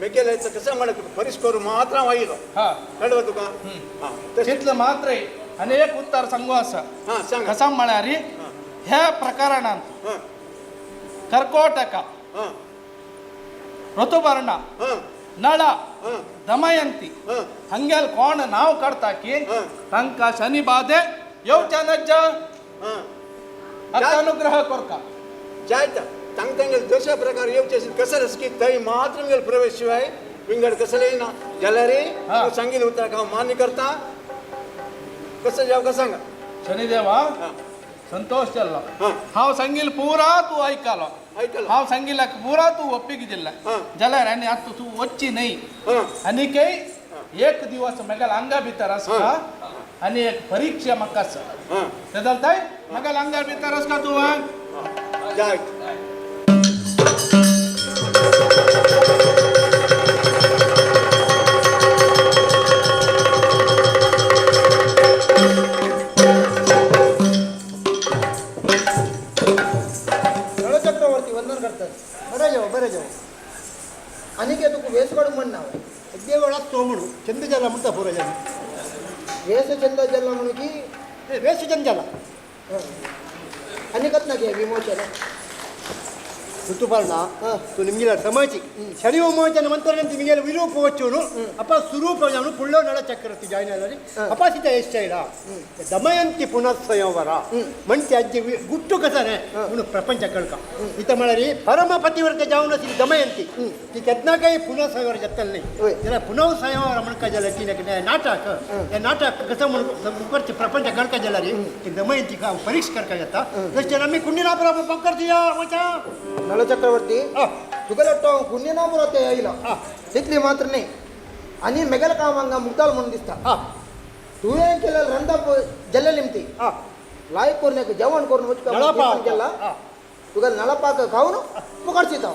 मेगेले कसं म्हणा परिस करूं मात्र हांव आयलो. हां, कळ्ळें तुका? हां, तितलें मात्र. आनी एक उत्तर सांगू आसा. हां, सांग. कसं म्हळ्यार ह्या प्रकरणांत कर्कोटक, ऋतुपर्णा, नळ, दमयंती हंगेल कोण नांव काडता की तांकां शनी बाधे येवच्या नज्जा. अनुग्रह करका. जायता तांकां तांगेल दशा प्रकार येवचे कसं की थंय मात्र मेगेल प्रवेश शिवाय विंगड कसलें ना. जाल्यार तूं सांगिल्लें उतराक हांव मान्य करता. कसं जावं का सांगा? शनिदेवा, संतोष जाल्लो. हांव सांगिल्लें पुरा तूं आयकलो. हांव सांगिल्ल्याक पुरा तूं ಒಪ್ಪಿಗೆ दिल्ला जाल्यार आनी आतां तूं वच्ची न्हय. आनीकय एक दिवस मेगेल आंगा भितर आसता आनी एक परीक्षा म्हाका आसा. तें चलताय? मेगेल आंगा भितर आसता तूं. जायत. नळचक्रवर्ती वंदन करतात. बरें जावं, बरें जावं. आनी कितें तुका वेस काडूंक म्हण ना? एद्दे वेळाक तो म्हणू चंद जाला म्हणटा पुरो जालें. वेस चंद जाला म्हणून की वेस चंद जाला. आनी कत ना गे विमोचन? ಋತುಪರ್ಣ, तू ನಿಮಗೆಲ್ಲ ಸಮಾಜಿ ಶನಿ ವಿಮೋಚನ ಮಂತ್ರ ನಿಮಗೆಲ್ಲ ವಿರೂಪ ವಚ್ಚುನು ಅಪ ಸ್ವರೂಪ ಪುಳ್ಳೋ ನಳ ಚಕ್ರವರ್ತಿ ಜಾಯಿನ್ ಅಲ್ಲ ಅಪಾಸಿತ ಎಷ್ಟೈಲ ದಮಯಂತಿ ಪುನಃ ಸ್ವಯಂವರ ಮಂಟಿ ಅಜ್ಜಿ ಗುಟ್ಟು ಕಸನೆ ಇವನು ಪ್ರಪಂಚ ಕಳ್ಕ ಇತ ಮಳರಿ ಪರಮ ಪತಿವ್ರತ ಜಾವನ ಸಿ ದಮಯಂತಿ ಈ ಕೆತ್ನಾಕೈ ಪುನಃ ಸ್ವಯಂವರ ಜತ್ತಲ್ಲಿ ಜನ ಪುನಃ ಸ್ವಯಂವರ ಮಣ್ಕ ಜಲ ನಾಟಕ ನಾಟಕ ಕಸ ಮುಖರ್ತಿ ಪ್ರಪಂಚ ಕಳ್ಕ ಜಲರಿ ಈ ದಮಯಂತಿ ಪರೀಕ್ಷೆ ಕರ್ಕ ಜತ್ತ ಜಸ್ಟ್ ನಮ್ಮಿ ಕುಂಡಿನಾಪುರ ಪಕ್ಕರ್ತಿಯ ಮಚಾ. नळचक्रवर्ती, तुगेलो तो कुंडिनापुरा ते आयलो तितली मात्र न्ही आनी मेगेले काम हांगा मुगताल म्हणून दिसता. तुवें केलें रंदप जल्ले निमती लायक करून एक जेवण करून वचपा केला तुगेले नळपाक खावन मुखार चिंता.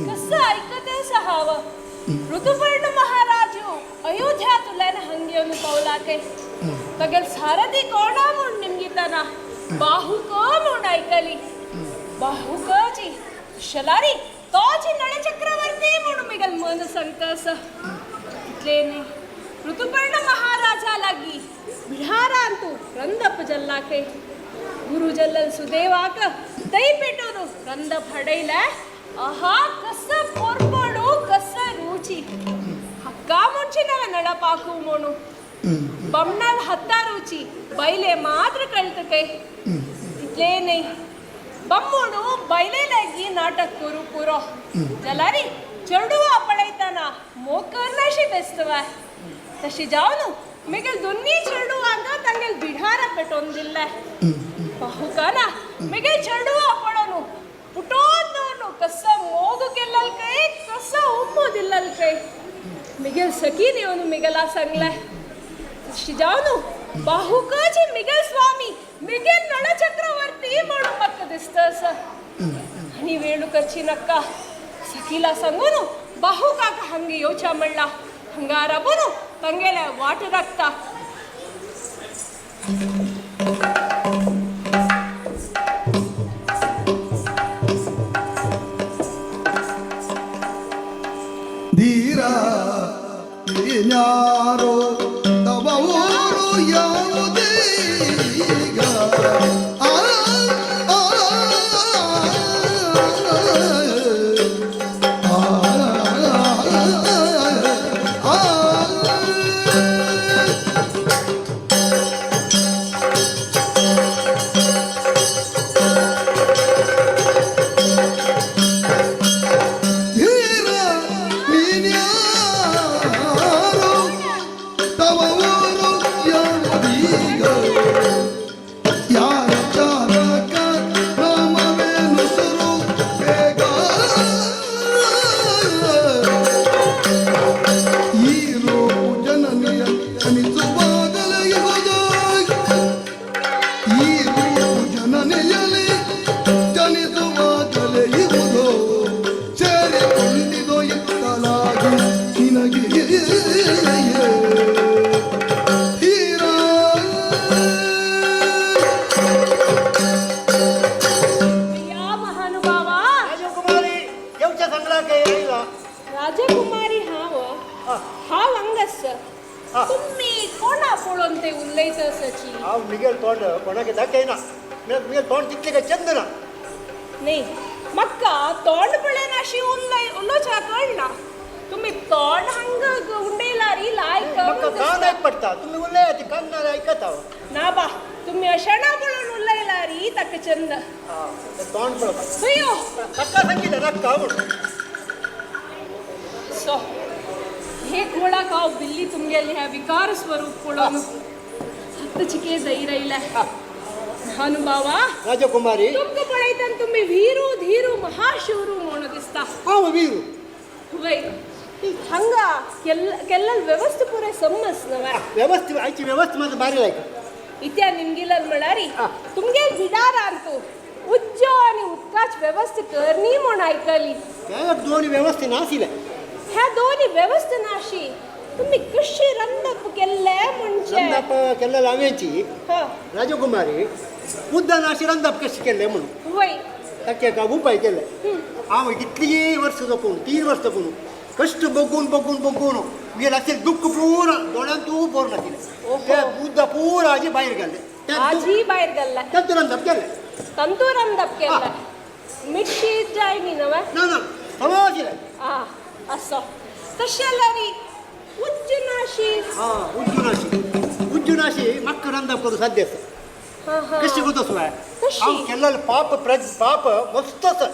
कसं ऐकत सहावं. ಋತುಪರ್ಣ ಮಹಾರಾಜು ಅಯೋಧ್ಯ ತುಲನ ಹಂಗೆಯನ್ನು ಪೌಲಾಕೆ ತಗಲ್ ಸಾರಥಿ ಕೋಣ म्हूण निमगिताना बाहुक म्हूण आयकली. बाहुकची शलारी तोची नळचक्रवर्ती म्हूण मेगल मन संकस. इतले न्ही ऋतुपर्ण महाराजा लागी बिढारांतु रंदप जल्लाके गुरु जल्लल सुदेवाक तै पेटोनु रंदप हडैला. आहा कसं पोरपोणू कसं रुची हक्का ಮುಂಚೆ ನವ ನಳಪಾಕು ಮೋಣು ಬಮ್ನಾಲ್ ಹತ್ತ ರುಚಿ ಬೈಲೆ ಮಾತ್ರ ಕಳ್ತಕೆ. ಇತ್ಲೇ ನೈ ಬಮ್ಮೋಣು ಬೈಲೆ ಲಗಿ ನಾಟಕ ಕುರು ಪುರೋ ಜಲಾರಿ चेडवा पळयतना मोग करनाशी दिसतवा तशी जावन मिगेल दोन्ही चेडवांक तांगेल बिढारा पेटोवन दिल्ले. बाहुकाना मिगेल चेडवा पळोवन पुटोन दवरून कस मोग केल्लल काय कस उम्मो दिल्लल काय मिगेल सखीन येवन मिगेला सांगले. तशी जावन बाहुकाची मिगेल स्वामी मिगेल नळ चक्रवर्ती म्हणून म्हाका दिसता. आनी वेळू करची नक्का सखीला सांगून बाहुकाक हांगा येवच्या म्हणला. हांगा राबून तांगेले वाट राखता. ಧೀರ ಯಾರೋ ತವ ಊರು ಯಾವುದೀಗ ಆ, ಆ, ಆ, ಆ, ಆ. ಧೀರ ನೀನ್ಯಾರು ತವ ಊರು ಯಾವುದೀಗ ಯಾರ ಚಾರಕ ನಾಮವೇನು ಬೇಗ ಈ ರೂಪು ಜನನಿಯ ಅನಿಸುವಾಗಲೇ ಇಹುದು ಈ ರೂಪು ಜನನಿಯಲಿ ಜನಿಸುವಾಗಲೇ ಇಹುದು ಸೇರಿಕೊಂಡಿದೋ ಇತ್ತಲಾಗಿ ನಿನಗೆ ಧೀರ. ಯಾ ಮಹಾನುಭಾವ राजकुमारी येवच्या संगळा काय आयला. राजकुमारी हांव हांव हांगास. तुमी कोणा पळोवन ते उलयता सची? हांव मिगेल तोंड कोणाक दाखयना. मिगेल तोंड तितलें काय चंद ना. न्ही म्हाका तोंड पळयनाशी उलय उलोवच्या कळना. तुमी तोंड हांगा उंडयलारी लायक म्हाका कान आयक पडटा. तुमी उलयात कान ना आयकता हांव. ना बा तुमी अशें पळोवन उलयलारी ताका चंद. आं, तें तोंड पळोवपाक अय्यो ताका सांगितलें नाका म्हणून. सो हे कोणाक हांव बिल्ली तुमगेले ह्या विकार स्वरूप पळोवन आत्ताचिके धैर्य आयलें. महानुभावा राजकुमारी तुमकां पळयतना तुमी वीरू धीरू महाशूरू म्हणून दिसता. हांव वीरू. वय हांगा केल्लल व्यवस्था पुरे समज नव्या व्यवस्थित आयची व्यवस्था मात्र बारी लायक. इत्या निमगिलल म्हळ्यारी तुमगेल बिडारांतू उज्जो आनी उदकाच व्यवस्था करनी म्हूण आयकली. त्या दोन व्यवस्था नाशिल्ले. ह्या दोनी व्यवस्था नाशी तुमी कशी रंदप केल्ले म्हणजे? रंदाप केल्ले हांवेंची हा राजकुमारी उद्दान नाशी रंदाप कशें केल्लें म्हणून वय ताका एक उपाय केले. हांव कितलीं वर्सां जपून 3 वर्सां जपून कश्ट बघून बघून बघून मिगेल आशिल्लें दुख्ख पुरा दोळ्यांतू पोर नाशिल्लें. ते उद्दा पुरा आजी भायर गेल्लें. आजी भायर गेल्ले तातूंत रंदप केलें. तंतू रंदप केल्ले. मिर्ची जाय न्ही नवे? ना ना सगळं आशिल्लें. आ असो तशें जाल्यार उज्ज नाशी. हां उज्जू नाशी उज्जू नाशी म्हाका रंदप करूं साध्य आसा. हा हा कशें करता सुवाय कशी? हांव केल्लें पाप पाप मस्त आसा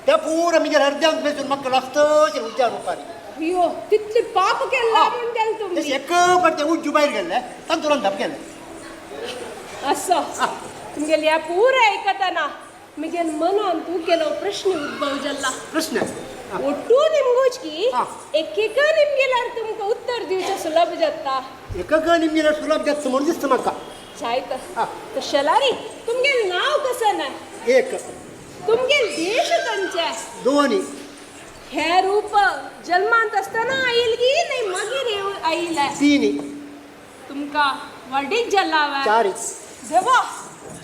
त्या पुरा म्हज्या हृदयांत बेसून म्हाका लासतशें उज्जा रुपारी. अय्यो तितले पाप केल्ला म्हूण तेल तुमी. तशें एक पाट उज्जू भायर गेल्लें तांतूं रंदप केलें. असो तुमगेले ह्या पुरा आयकतना म्हगेल मनान तूं केलो प्रश्न उद्भव जाल्ला. प्रश्न ಒಟ್ಟು ನಿಮ್ಗೂಜ್ಕಿ हा. एकेक निमगेल्यार तुमकां उत्तर दिवचें सुलभ जाता. एकक निमगेल्यार सुलभ जाता म्हणून दिसता म्हाका. जायत हा. तशें जाल्यार तुमगेल नांव कसं ना? एक. तुमगेल देश खंयचे? दोन. हे रूप जल्मांत आसतना आयल की नाही मागीर आयिल्लें? 3. तुमकां वर्डीक जल्लावे? 4. देवा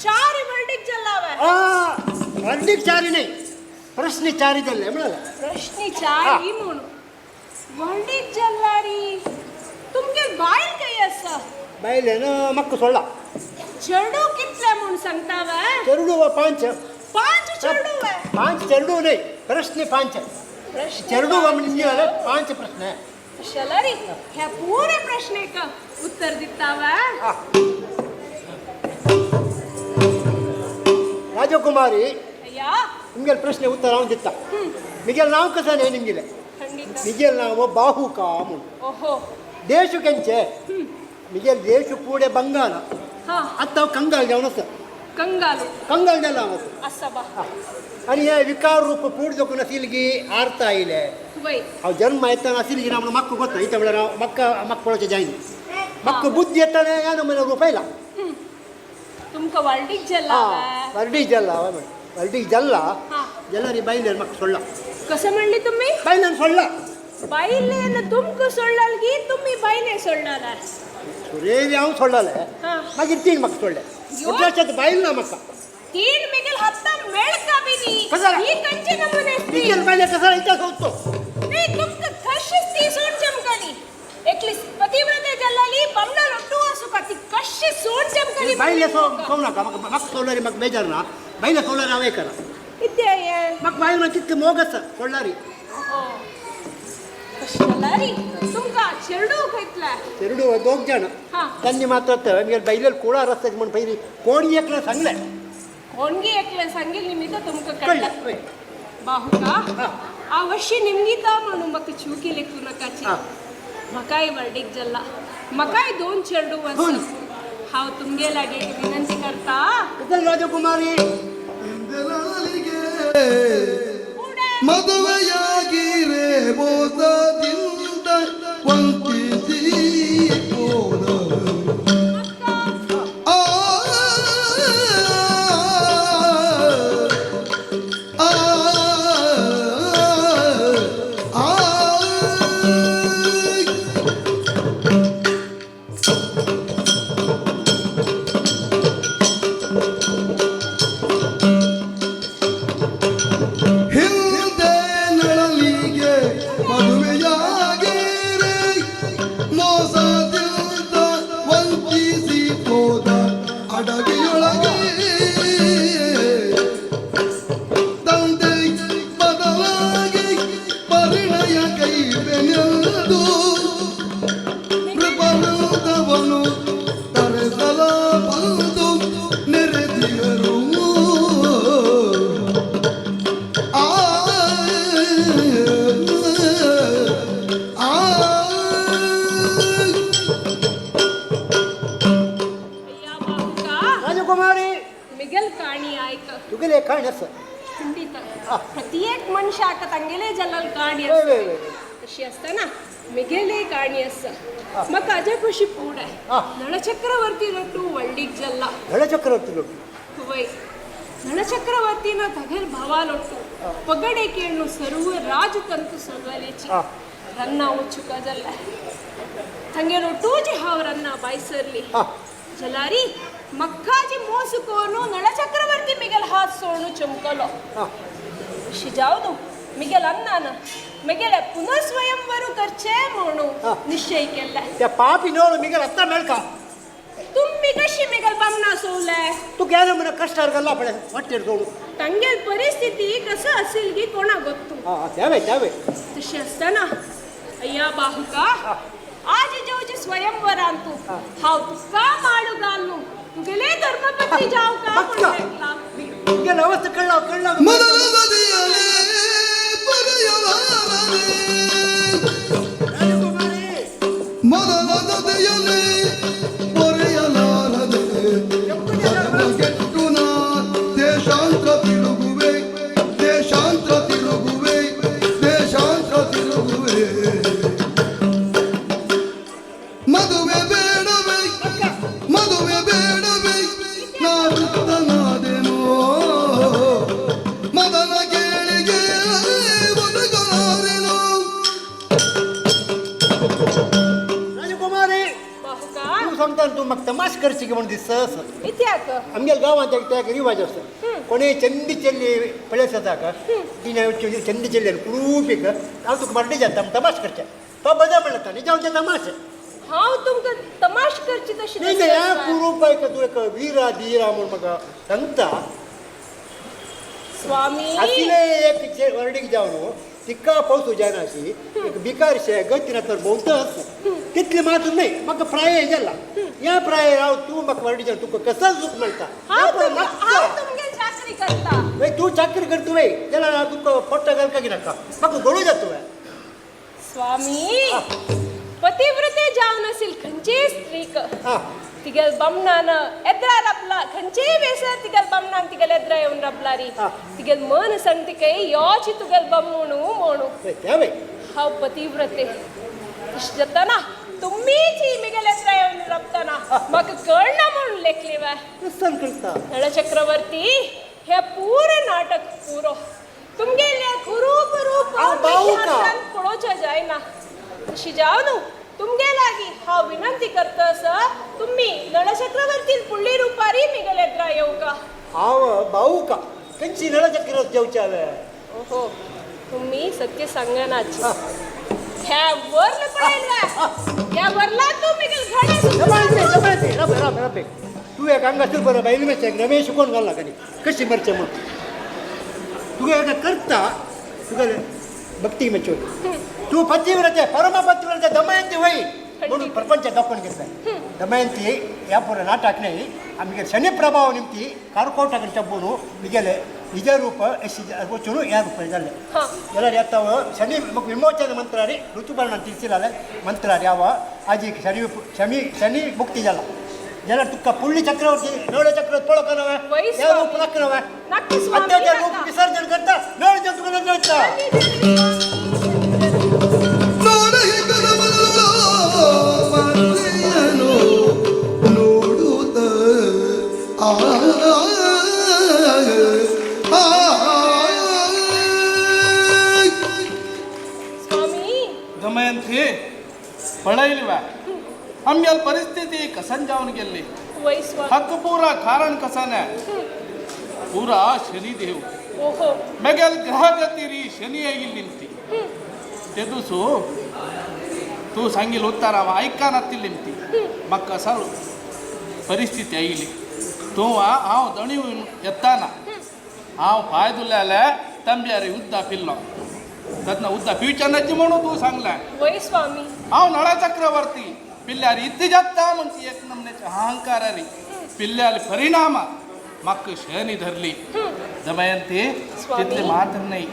4 वर्डीक जल्लावे? वर्डीक 4 न्ही प्रश्न 4 जाल्ले म्हळ्यार. प्रश्न 4 म्हणून वर्डीक जल्लारी तुमगेल बायल खंय आसा? बायलेन म्हाका सोडला. चेडू कितले म्हूण सांगता वे? चेडू 5. 5 चेडू वे? 5 चेडू न्ही प्रश्न 5. प्रश्न चेडू म्हणजे 5 प्रश्न. शलरी ह्या पुरे प्रश्नेक उत्तर दिता वे? राजकुमारी या तुमगेले प्रश्न उत्तर हांव दिता. मिगेल नांव कसं न्ही निमगेलें? खंडित. मिगेल नांव बाहुका म्हूण. ओहो. देश केंचे मिगेल देश पुढे बंगाल. हा. आतां हांव कंगाल जावन आसा. कंगालू. कंगाल जाला हांव आतां. आसा बा. आनी हे विकार रूप पूड जोकून आशिल्ली आर्त आयले. वय. हांव जन्म येतना आशिल्ली ना म्हणून म्हाका गोत्ता इतलें म्हळ्यार हांव म्हाका म्हाका पळोवचें जायना. म्हाका बुद्धी येतना ह्या नमुन्या रूप आयला. तुमकां वालडीक जल्ला. हां, वर्डीक जल्ला. हय म्हण वर्डीक जल्ला. हां. जाल्यार बायलेन म्हाका सोडला. कसं म्हणली तुम्ही? बायलेन सोडला. बायलेन तुमकां सोडलाल की तुम्ही बायले सोडलाल? सुरेली हांव सोडलाले. हां. मागीर तीन म्हाका सोडले. यो. म्हटल्यार बायल ना म्हाका. तीन मिगेल हत्ता मेळका बिनी. कसं? ही कंचे नमुने असती? मिगेल बायले कसं इतिहास सोदतो. नाही तुमकां कशीच ती सोड चमकली. एकली पतिव्रते जल्लाली बमणा लोटू असू का ती कशी सोड चमकली. बायले सोडू नाका म्हाका. म्हाका सोडल्यार म्हाका बेजार ना. बायले सोडल्यार हांव करा. इत्या हे? म्हाका बायल म्हणून तितकें मोग आसा सोडल्यार. कशी जल्लारी तुमकां चेडू खंयतला? चेरडू दोग जाण. हां. त्यांनी मात्र मिगेल बायलेल कुळार आसता म्हूण पयलीं कोण एकलें सांगलें. कोणगी एकले सांगील निमित्त तुमकां कळ्ळें. कळ्ळें. बाहुका हां. आवश्य निमगिता म्हणून म्हाका चुकी लेखू नकाची. हां. म्हाकाय वर्डीक जल्ला. म्हाकाय दोन चेडू आसा. दोन. हांव तुमगे लागीं एक विनंती करता. कितें राजकुमारी? ಇಂದಿರಳಿಗೆ ಮದುವೆಯಾಗಿರೆ ಮೋಸದಿಂದ ವಂಚಿಸಿ ಹೋದ. ಆ ಆ ಆ ಹಿಂದೆ ನಳಲಿಗೆ ಮದುವೆಯಾಗಿರೆ ಮೋಸದಿಂದ ವಂಚಿಸಿ ಹೋದ ಅಡವಿಯೊಳಗೆ ತಂದೆ ಬದಲಾಗಿ ಪರಿಣಯ ಕೈಬೆನೆಂದು ಕೃಪನಂದವನು ತರೆಸಲ ಬಂದು ನೆರೆದಿಯರು. ಆ ಆ ಅಯ್ಯ ಬಾಹುಕ. ರಾಜಕುಮಾರಿ. ಮಿಗಲ್ ಕಾಣಿ ಆಯ್ಕ. तुगेले काणी आसा. ಖಂಡಿತ ಪ್ರತ್ಯೇಕ ಮನುಷ್ಯ ಆಕ ತಂಗೆಲೇ ಜಲ್ಲಲ್ ಕಾಣಿ. वय वय वय. अशी असताना मिगेले काणी आसा. म्हाका अजय पशी पूड. हा. नळचक्रवर्ती लोटू वल्डीक जल्ला. नळचक्रवर्ती लोटू. वय ನಳಚಕ್ರವರ್ತಿನ ತಗಲ್ ಭಾವಾಲೊಟ್ಟು ಪಗಡೆ ಕೇಳು ಸರ್ವ ರಾಜತಂತು ಸೊಲ್ವಲೇಚಿ. ಆ. ರನ್ನ ಉಚ್ಚುಕ ಜಲ್ಲ ತಂಗೇಲೊಟ್ಟು ಜಿ ಹಾವ್ ರನ್ನ ಬಾಯ್ಸರ್ಲಿ. ಆ. ಜಲಾರಿ ಮಕ್ಕಾಜಿ ಮೋಸುಕೋನು ನಳಚಕ್ರವರ್ತಿ ಮಿಗಲ್ ಹಾತ್ ಸೋಣು ಚಮಕಲೋ. ಆ. ಶಿಜಾವ್ದು ಮಿಗೆಲ್ ಅನ್ನಾನ ಮಿಗೆಲ ಪುನಃ ಸ್ವಯಂವರು ಖರ್ಚೆ ಮೋಣು ಆ. ನಿಶ್ಚಯಕ್ಕೆಲ್ಲ. त्या पापी नोळ मिगेल आत्ता मेळका. तुम्ही कशी मिगल बामणा सोवले? तुका येना म्हणून कष्टार घाल्ला पळय वाटेर सोडून. ತಂಗೆಲ್ ಪರಿಸ್ಥಿತಿ कसं असेल की कोणा ಗೊತ್ತು. हां त्यावे त्यावे. तशी असताना अय्या बाहुका आज जेवचे स्वयंवर अंतु हाव तुका माडू घालू तुगेले धर्मपत्नी जाव का पक्का. म्हणून मिगेल अवस्था कळला कळला. ಮೊದಲ ಬದಿಯಲೇ ಪರೆಯಲಾರದೆ. ರಾಜಕುಮಾರಿ. ಮೊದಲ ದದೆಯಲೇ ಪೊರೆಯಲಾರದೆ ಕೆಟ್ಟು ನಾ ದೇಶಾಂತರ ತಿರುಗುವೆ ದೇಶಾಂತರ ತಿರುಗುವೆ ದೇಶಾಂತರ ತಿರುಗುವೆ. ಮದುವೆ ಬೇಡವೇ ಮದುವೆ ಬೇಡವೇ ನಾ ವೃತ್ತನಾದೆನೋ ಮದನ ಕೇಳಿಗೆ ಒದಗಲಾರೆನೋ. राजकुमारी. बाहुका. तूं सांगता तूं म्हाका तमाश करची म्हणून दिसता असं. इत्याक? आमगेल्या गांवांत एक एक रिवाज आसा. कोणीय चंदी चेल्ली पळयस जाता तिणें चंदी चेल्ली कुरूपीक हांव तुका मर्डी जाता तमाश करचें तो बदल म्हणटा न्ही जावन ते तमाशे. हांव तुमकां तमाश करची तशी. न्ही न्ही ह्या कुरूपायक तूं एक वीरा धीरा म्हूण म्हाका सांगता. स्वामी. आशिल्ले एक वर्डीक जावन तिका पावस जायना अशी एक भिकार शे गती तर भोंवता आसा तितले मात्र न्हय. म्हाका प्राय जाला ह्या प्राय हांव तूं म्हाका वर्डी जावन तुका कसो सूख मेळटा. हांव तुमकां हांव तुमगे चाकरी करता. वय तूं चाकरी करता वय जाल्यार हांव तुका पोट्टा घालका की नाका म्हाका गोडू जाता तुवें. स्वामी, पतिव्रते जावन असेल खंयचेय स्त्रीक तिगेल बामणान एद्रा राबला, खंयचेय वेसर तिगेल बामणान तिगेल एद्रा येवन राबला री, तिगेल मन सांगते काय योची तुगेल बामणू म्हणू. हांव पतिव्रते तशें जाताना तुम्हीच मिगेल एद्रा येवन राबताना म्हाका कळना म्हणून लेखली वा. नळ चक्रवर्ती, हे पुरो नाटक पुरो तुमगेल्या कुरूप रूप पळोवचें जायना. तशी जावन तुमगे लागी हांव विनंती करता आसा, तुम्ही नळचक्रवर्ती पुडली रुपारी मिगेले एद्रा येवका. हांव भाऊका खंयची नळचक्रवर्ती जेवचे हांवें? ओहो, तुम्ही सत्य सांगनाच. ह्या वरला पळयला, ह्या वरला तू मिगेल घडे. तू एक हांगासर बरं बायल मेसेक रमेश कोण घालला कधी कशी मरचे मग तुका एका करता तुका भक्ती मेचो तू पतिव्रते परम पतिव्रते दमयंती वय म्हणून प्रपंच दाखोवन घेतलाय. दमयंती ह्या पुरो नाटक नाही आमगे शनी प्रभाव निमती कारकोटाक चब्बून मिगेले निज रूप वचून ह्या रूप जालें जाल्यार येता शनी विमोचन मंत्रारी ऋतुपर्णान तिळसिलाले मंत्रारी हांव आजी शनी शनी शनी मुक्ती जाला जाल्यार तुका पुडली चक्रवर्ती नळ चक्रवर्ती पळोवंक नवे ह्या रूप नाका नवे अत्याचार रूप विसर्जन करता नळ तुका नजर. दमयंती पळयली वा आमगेल परिस्थिती कसन जावन गेल्ली. हक्क पुरा कारण कसन पुरा शनिदेव मेगेल ग्रहगती शनी आयिल्ली निमती तेदूसू तूं सांगिल उत्तर हांव आयकनातिल्ली निमती म्हाका कसाळ परिस्थिती आयिल्ली. तूं हांव दणी येताना हांव पांय धुल्ले तंब्यार उद्दा पिल्लो ततना उद्दा पिवच्यानाची म्हणून तूं सांगलें. हांव नळ चक्रवर्ती पिल्ल्यार इत्ती जाता म्हणची एक नमनेचे अहंकारारी पिल्ल्यार परिणाम म्हाका शनी धरली. दमयंती तितले मात्र न्हय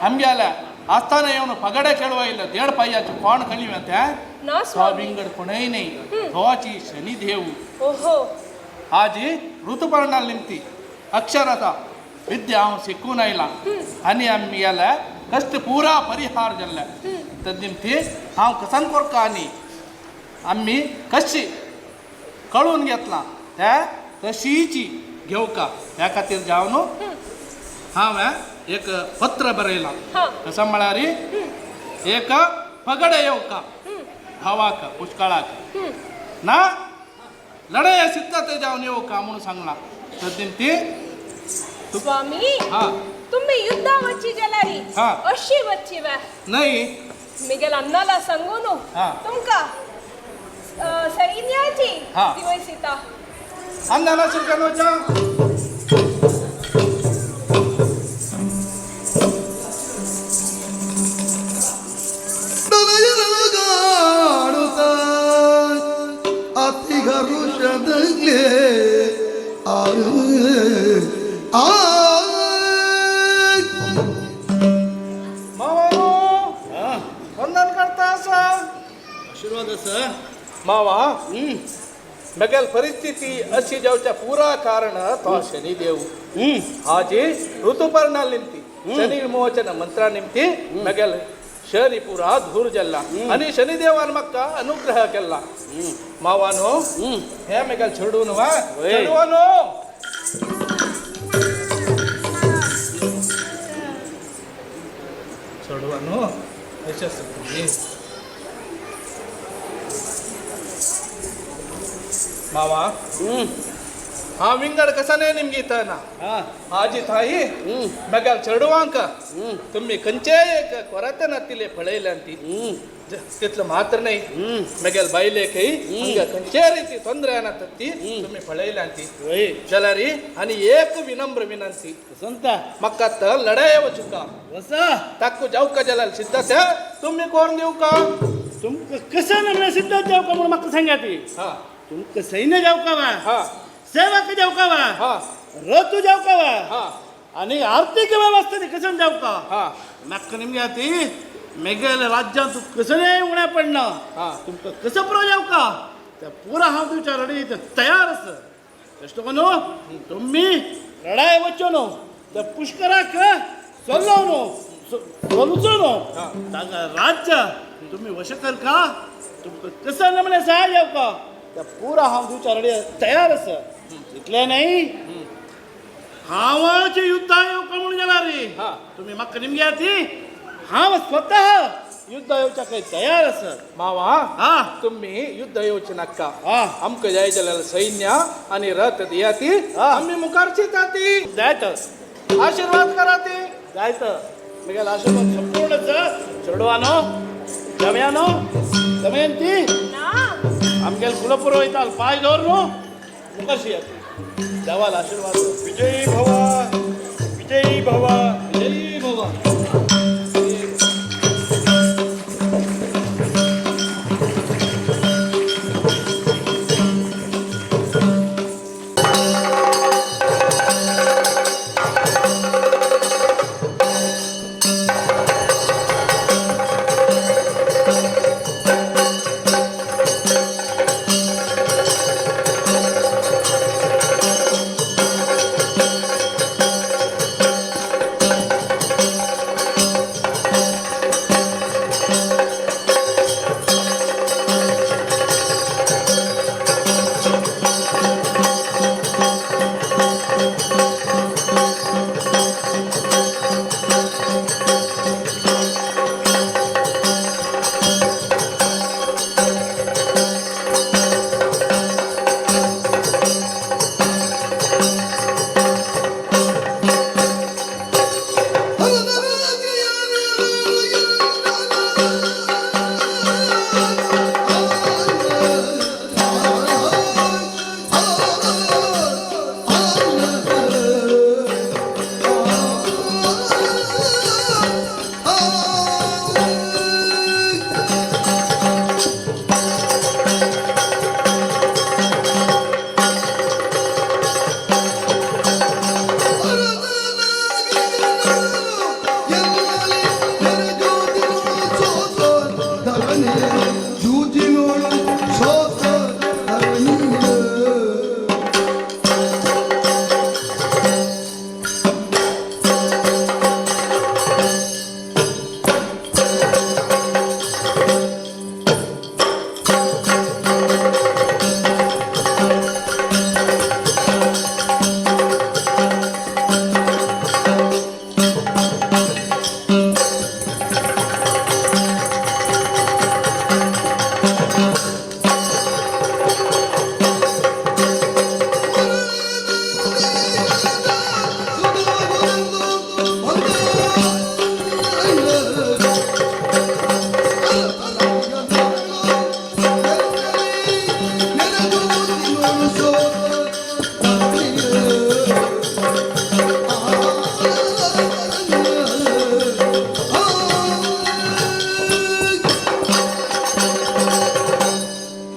आमगेल्या आस्ताना येवन पगडे खेळवा इल्लो देड पांयाचे कोण खणी तो विंगड कोणय न्हय तोची शनिदेव. आजी ऋतुपर्णा निमती अक्षरता विद्या हांव शिकून आयला आनी आमगेल्या कश्ट पुरा परिहार जाल्ले तद निमती हांव कसन कोरका आनी आमी कशी कळून घेतला त्या तशीची घेवका ह्या खातीर जावन हांवें एक पत्र बरयलां. कसं म्हळ्यार एक पगडे येवका भावाक पुष्कळाक ना लढाय सिद्धते जावन येवका म्हणून सांगलां. तद निमती स्वामी तुम्ही युद्धा वच्ची जाल्यार अशी वच्ची वा न्हय मिगेल अन्नाला सांगू न्हू तुमकां सैन्याची दिवस येता. अन्नाला सुरकान वचा. ಅತಿ ಹರುಷದಲ್ಲೇ मावा वंदन करता आसा आशीर्वाद आसा. मावा मेगेल परिस्थिती अशी जावच्या पुरा कारण तो शनिदेव. हाजी ऋतुपर्णा निमती शनी विमोचन मंत्रा निमती मेगेल शनी पुरा धूर जल्ला आणि शनिदेवान म्हाका अनुग्रह केला. मावानो हे मेगेल चेडून वा चेडवानो चेडवानो यशस्वी मावा. हांव विंगड कसाने निमगी ना आजी ताई मेगेल चेडवांक तुम्ही खंयचेय एक कोराते नातिले पळयल्यान ती तितलं मात्र न्हय मेगेल बायलेकय हांगा खंयचेय रिती ತೊಂದರೆ ती तुम्ही पळयल्यान ती जाल्यार आनी एक विनम्र विनंती वसंत म्हाका तर लढाये वचुका वसा ताकू जावका जाल्यार सिद्ध तुम्ही कोण दिवका तुमकां कसं नमणे सिद्ध जावका म्हणून म्हाका सांगा ती. तुमकां सैन्य जावका वा, सेवक जावका वा, रथ जावका वा, आणि आर्थिक व्यवस्था कसं जावका म्हाका निमगे ती. मेगेले राज्यांत कसलेय उणें पडना. तुमकां कसो पुरो जावका ते पुरा हांव तुमच्या रडी तयार आसा. कश्ट करून तुमी लढाय वच्चो न्हू त्या पुष्कराक चल्लो न्हू चलुचो न्हू ताका राज्य तुमी वश करका. तुमकां कसं नमने सहाय जावका त्या पुरा हांव तुमच्या रडी तयार आसा. इतलें न्हय हांवाचे युद्ध येवका म्हणून गेला रे तुम्ही म्हाका निमग्या ती हांव स्वतः युद्ध येवच्या काही तयार आसा. मावा हा तुम्ही युद्ध येवचे नाका. हा आमकां जाय जाल्यार सैन्य आनी रथ दिया ती हा. आमी मुखारची जाती जायत आशीर्वाद करा ती जायत मिगेल आशीर्वाद संपूर्ण चेडवानो जमयानो दमयंती ना आमगेल कुलपुरोहिताल पाय दवर न्हू मुखारशी येता देवाल आशीर्वाद. विजयी भव विजयी भव. विजयी भव.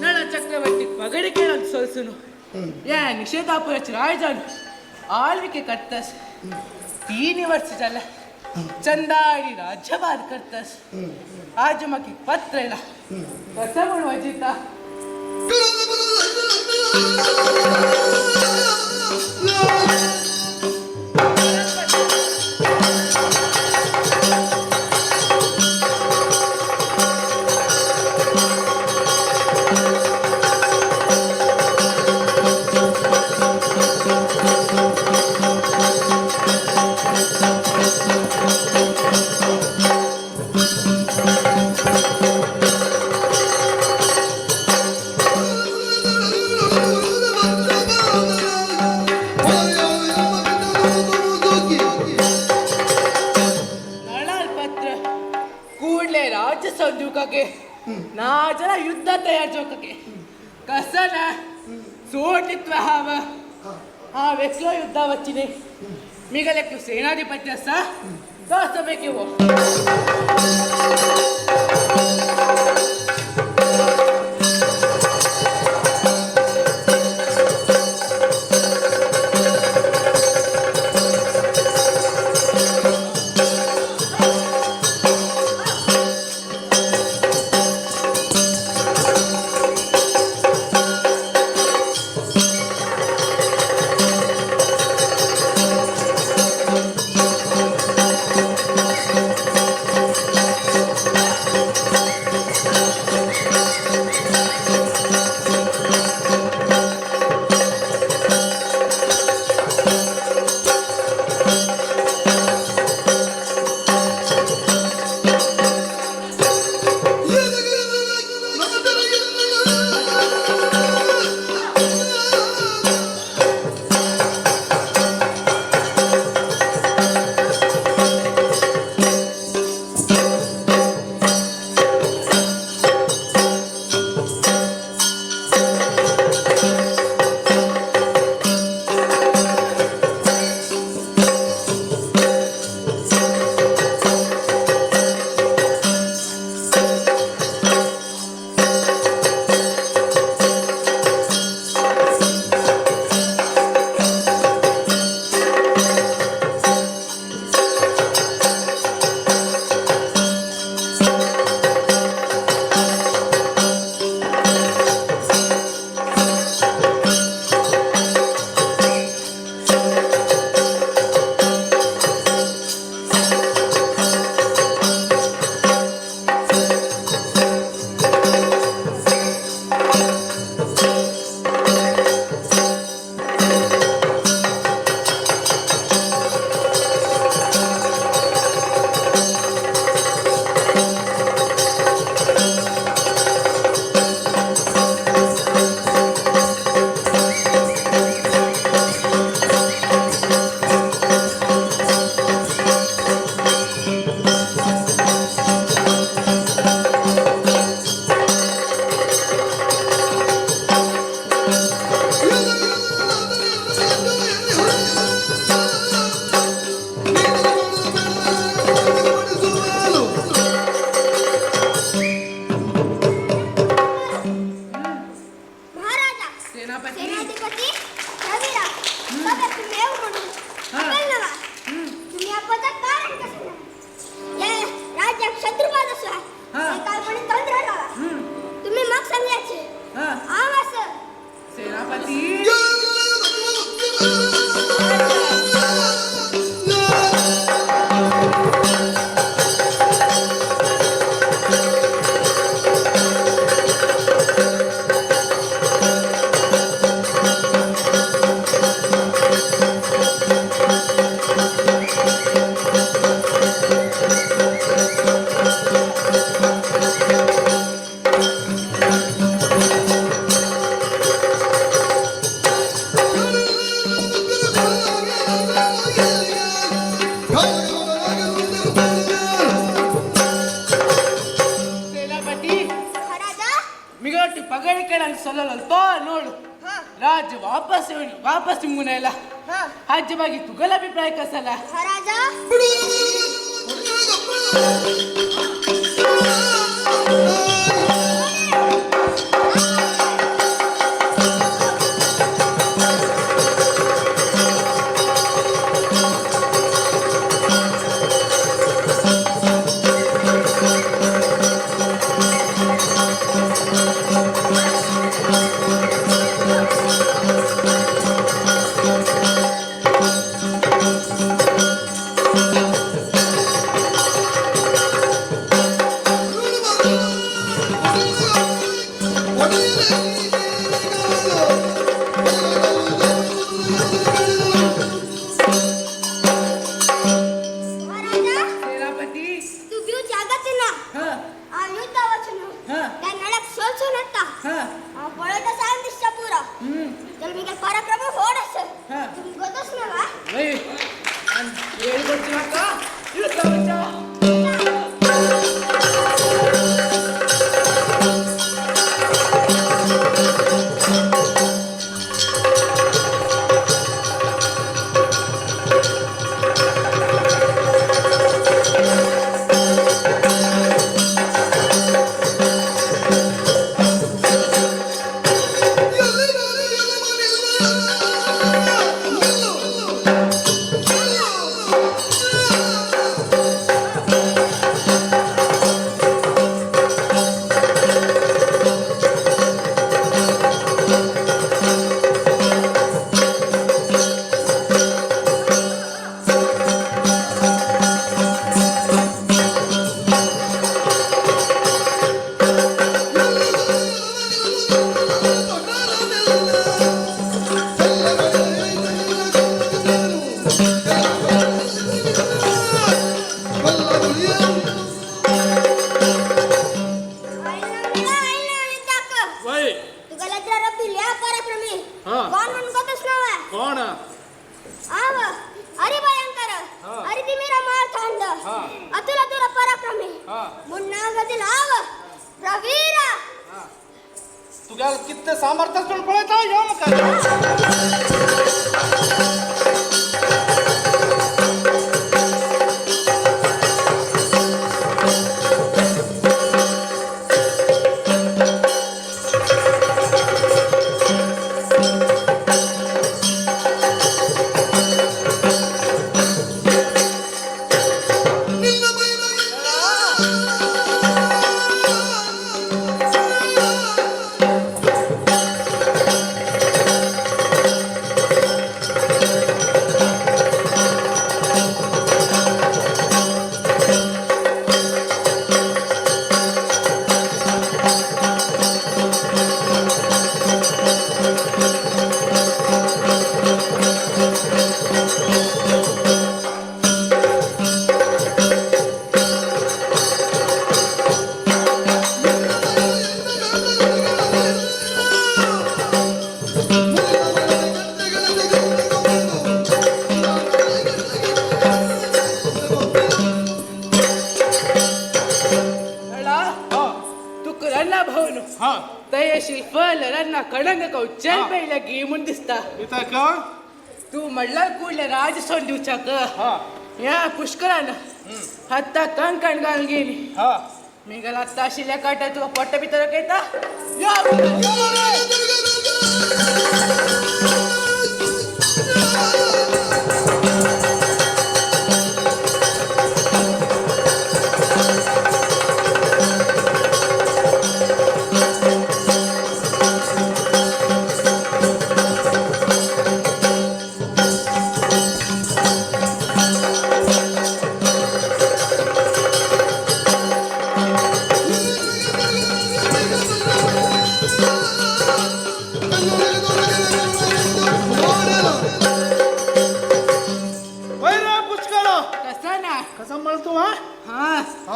ನಳ ಚಕ್ರವರ್ತಿ ಪಗಡಿಕೆ ಸೊಲ್ಸುನು ಯಾ ನಿಷೇಧಾಪುರ ರಾಜನು ಆಳ್ವಿಕೆ ಕರ್ತಸ್ 3 ವರ್ಷ ಜಲ ಚಂದಾಡಿ ರಾಜ್ಯಭಾರ ಕರ್ತಸ್ आज मकी पत्र येला कसं म्हणू अजिता. नळाल पत्र ಕೂಡ್ಲೆ ರಾಜ್ಯ ಸಂಜುಕಕ್ಕೆ ನಾ ಜನ ಯುದ್ಧ ತಯಾರ್ ಜೋಕಕ್ಕೆ ಕಸನ ಸೋಡ್ಲಿತ್ವ ಹಾವ ಆ ವೆಕ್ಲೋ ಯುದ್ಧ ವಚ್ಚಿನಿ ಮಿಗಲೆಕ್ಕು ಸೇನಾಧಿಪತ್ಯ ಸ ದೋಸಬೇಕಿವು. ಆ शत्रुपाद असो. काल कोणी तंत्र लावा. तुम्ही मग सांगायचे. आम असं. सेनापती ನೋಡು ರಾಜ ವಾಪಸ್ ವಾಪಸ್ ಮುನೆಲ್ಲ ರಾಜ್ಯವಾಗಿ ತುಗಲ ಅಭಿಪ್ರಾಯ ಕಸಲ್ಲ ಮಹಾರಾಜ. कितने सामर्थ्य पळयता यो म्हाका. तू म्हणला कुठल्या राजस्थान दिवचाक या पुष्करान हत्ता कंकण घालून गेली मी गेला आत्ता आशिल्ल्या काटा तुका पोट्ट भितर येता.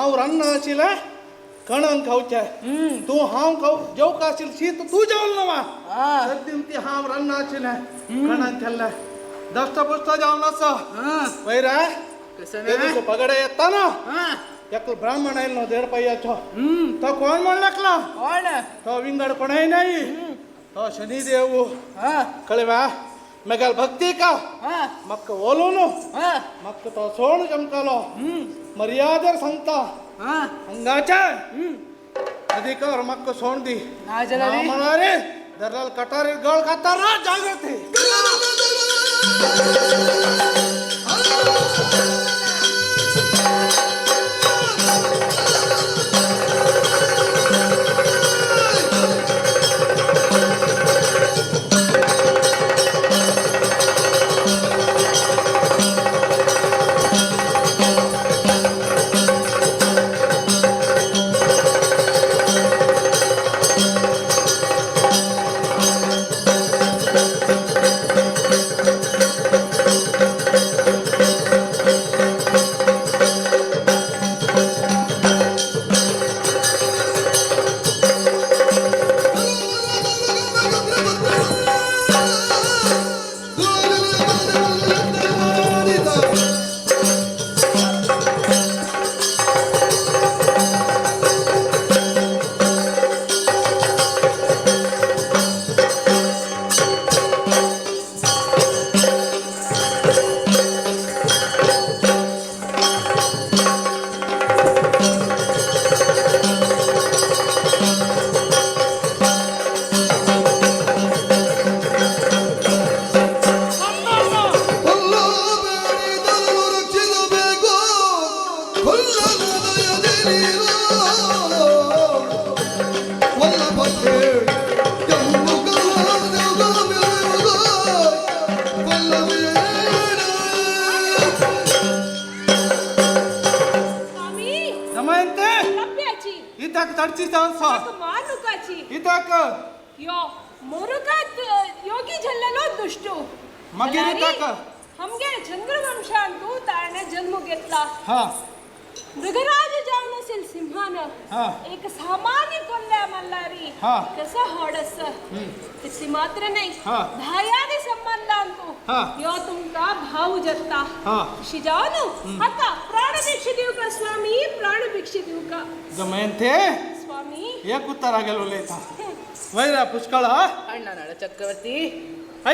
हांव रान्ना आशिल्लें कणंग खावचें तूं हांव खाव जेवका आशिल्लें शीत तूं जेवल ना वा सद्दीम ती हांव रान्ना आशिल्लें कणंग केल्लें दश्ट पुश्ट जावन आसा वयरा ते दिसा पगडे येता ना एकलो ब्राह्मण आयलो देड पांयाचो तो कोण म्हण लागलो कोण तो विंगड कोणय नाही तो शनिदेव कळवा मेगल भक्ती का मक्क ओलोनो मक्क तो सोण चमकालो मर्यादर सांगता हंगाचे अधिकार मक्क सोण दी म्हणा रे दरलाल कटारी गळ खाता रा जागृती मृगराज जावन असेल सिंहान एक सामान्य कोल्ह्या मल्हारी कसा हॉडस तितली मात्र नाही धायादी संबंधांतू यो तुमका भाऊ जत्ता शिजावनु आता प्राणभिक्षा दिवका स्वामी प्राणभिक्षा दिवका जमयंते स्वामी एक उत्तर आगेल उलयता वैरा पुष्कळ अण्णा नळ चक्रवर्ती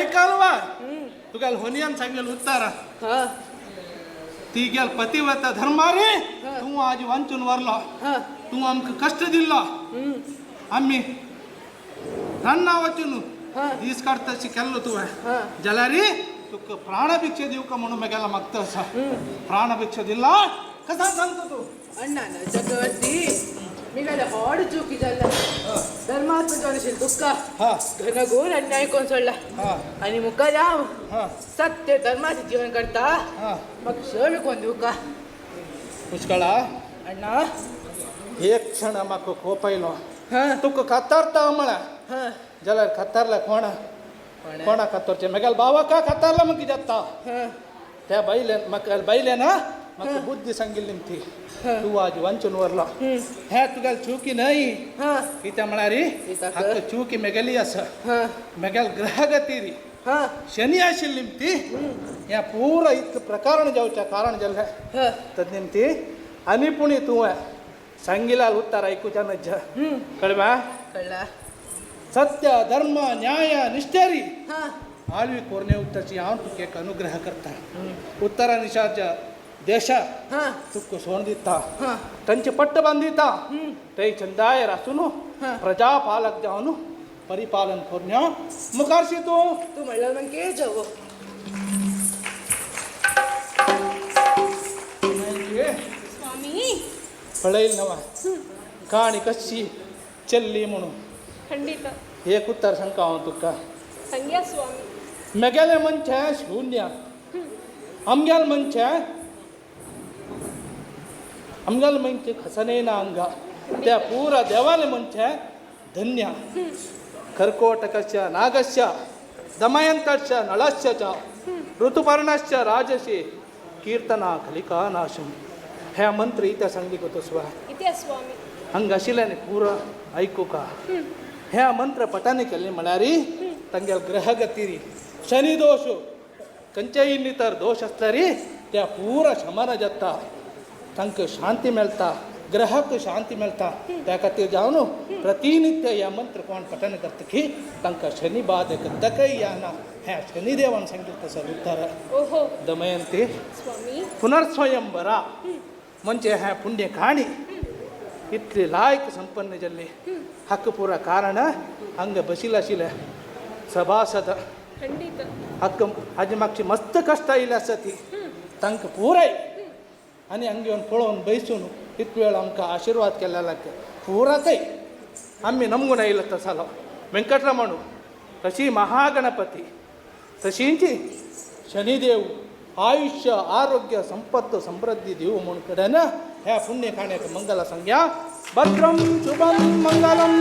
ऐकालवा तुका होनियान सांगेल उत्तर ती गेल पतिव्रत धर्मारे तूं आज वंचून वरलो तूं आमकां कश्ट दिल्लो आमी रान्ना वचून दीस काडतशी केल्लो तुवें जाल्यार तुका प्राणभिक्षा दिवका म्हणून मेगेला मागता आसा प्राणभिक्षा दिला कसा सांगता तूं अण्णा चक्रवर्ती मिगाले होड चुकी जाल्ला धर्मात्म जावन दुःख घनघोर अन्याय कोण सोडला आणि मुखार हांव सत्य धर्माचे जीवन करता म्हाका सगळें कोण दिवका पुष्कळा अण्णा एक क्षण म्हाका कोप आयलो तुका कातारता म्हळ्यार जाल्यार कातारला कोण कोणा कातरचें मेगेल्या भावाक कातारला म्हाका जाता त्या बायलेन म्हाका बायलेन म्हाका बुद्धी सांगिल्ली ती तूं आज वंचून व्हरलो हे तुगेली चुकी न्हय कितें म्हळ्यार हाका चुकी मेगेली आसा मेगेल ग्रहगती री शनी आशिल्ली ती ह्या पुरा इतलें प्रकरण जावचें कारण जालें तद निमती आनी पुणी तुवें सांगिलाल उत्तर आयकुच्या नज्ज कळ्ळें कळ्ळा सत्य धर्म न्याय निष्ठेरी आळवी कोरणे उत्तरची हांव तुका एक अनुग्रह करता उत्तरा निशाच्या देशा तुका सोण दिता तांचे पट्ट बांदिता ते चंदाय रासून प्रजापालक जावन परिपालन कोरण्या मुखारशी तूं तूं म्हणल्यार मग के जावो स्वामी पळयल नवा काणी कशी चल्ली म्हणून खंडित एक उत्तर सांगता हांव तुका सांग्या स्वामी मेगेलें मनशें शून्य आमगेलें मनशें आमगेलें मनशें खसनेना अंगा त्या पुरा देवालें मनशें धन्य कर्कोटकस्य नागस्य दमयन्तस्य नळस्य च ऋतुपर्णस्य राजसी कीर्तना कलिका नाशम ह्या मंत्र इत्या सांगली गो तसवा? इत्या स्वामी? हंग आशिल्ल्यान पुरा आयकुका. ह्या मंत्र पठण केल्ले म्हळ्यार तांगेल ग्रहगतीरी शनी दोश खंयचेय तर दोश आसल्यार त्या पुरा शमन जाता, तांकां शांती मेळटा, ग्रहाक शांती मेळटा. त्या खातीर जावन प्रतिनित्य ह्या मंत्र कोण पठण करता की तांकां शनी बाधक तकय याना ह्या शनिदेवान सांगितलं तसं उत्तर. ओहो. दमयंती. स्वामी. पुनर्स्वयंवरा म्हणजे ह्या पुण्य काणी इतली लायक संपन्न जाल्ली हाका पुरा कारण हांगा बशिल्ले आशिल्ले सभासद. खंडित. हाका हाजे मागची मस्त कश्ट आयिल्ली आसा ती तांकां पुराय आनी हांगा येवन पळोवन बैसून इतलो वेळ आमकां आशिर्वाद केल्ल्या लागता पुराकय आमी नमगून आयिल्लो तसलो वेंकटरमणू तशी महागणपती तशींची शनिदेव आयुष्य आरोग्य संपत्त समृद्धी देऊ म्हूण कडेन ह्या पुण्य खाण्याक मंगल संज्ञा भद्रम शुभम मंगलम.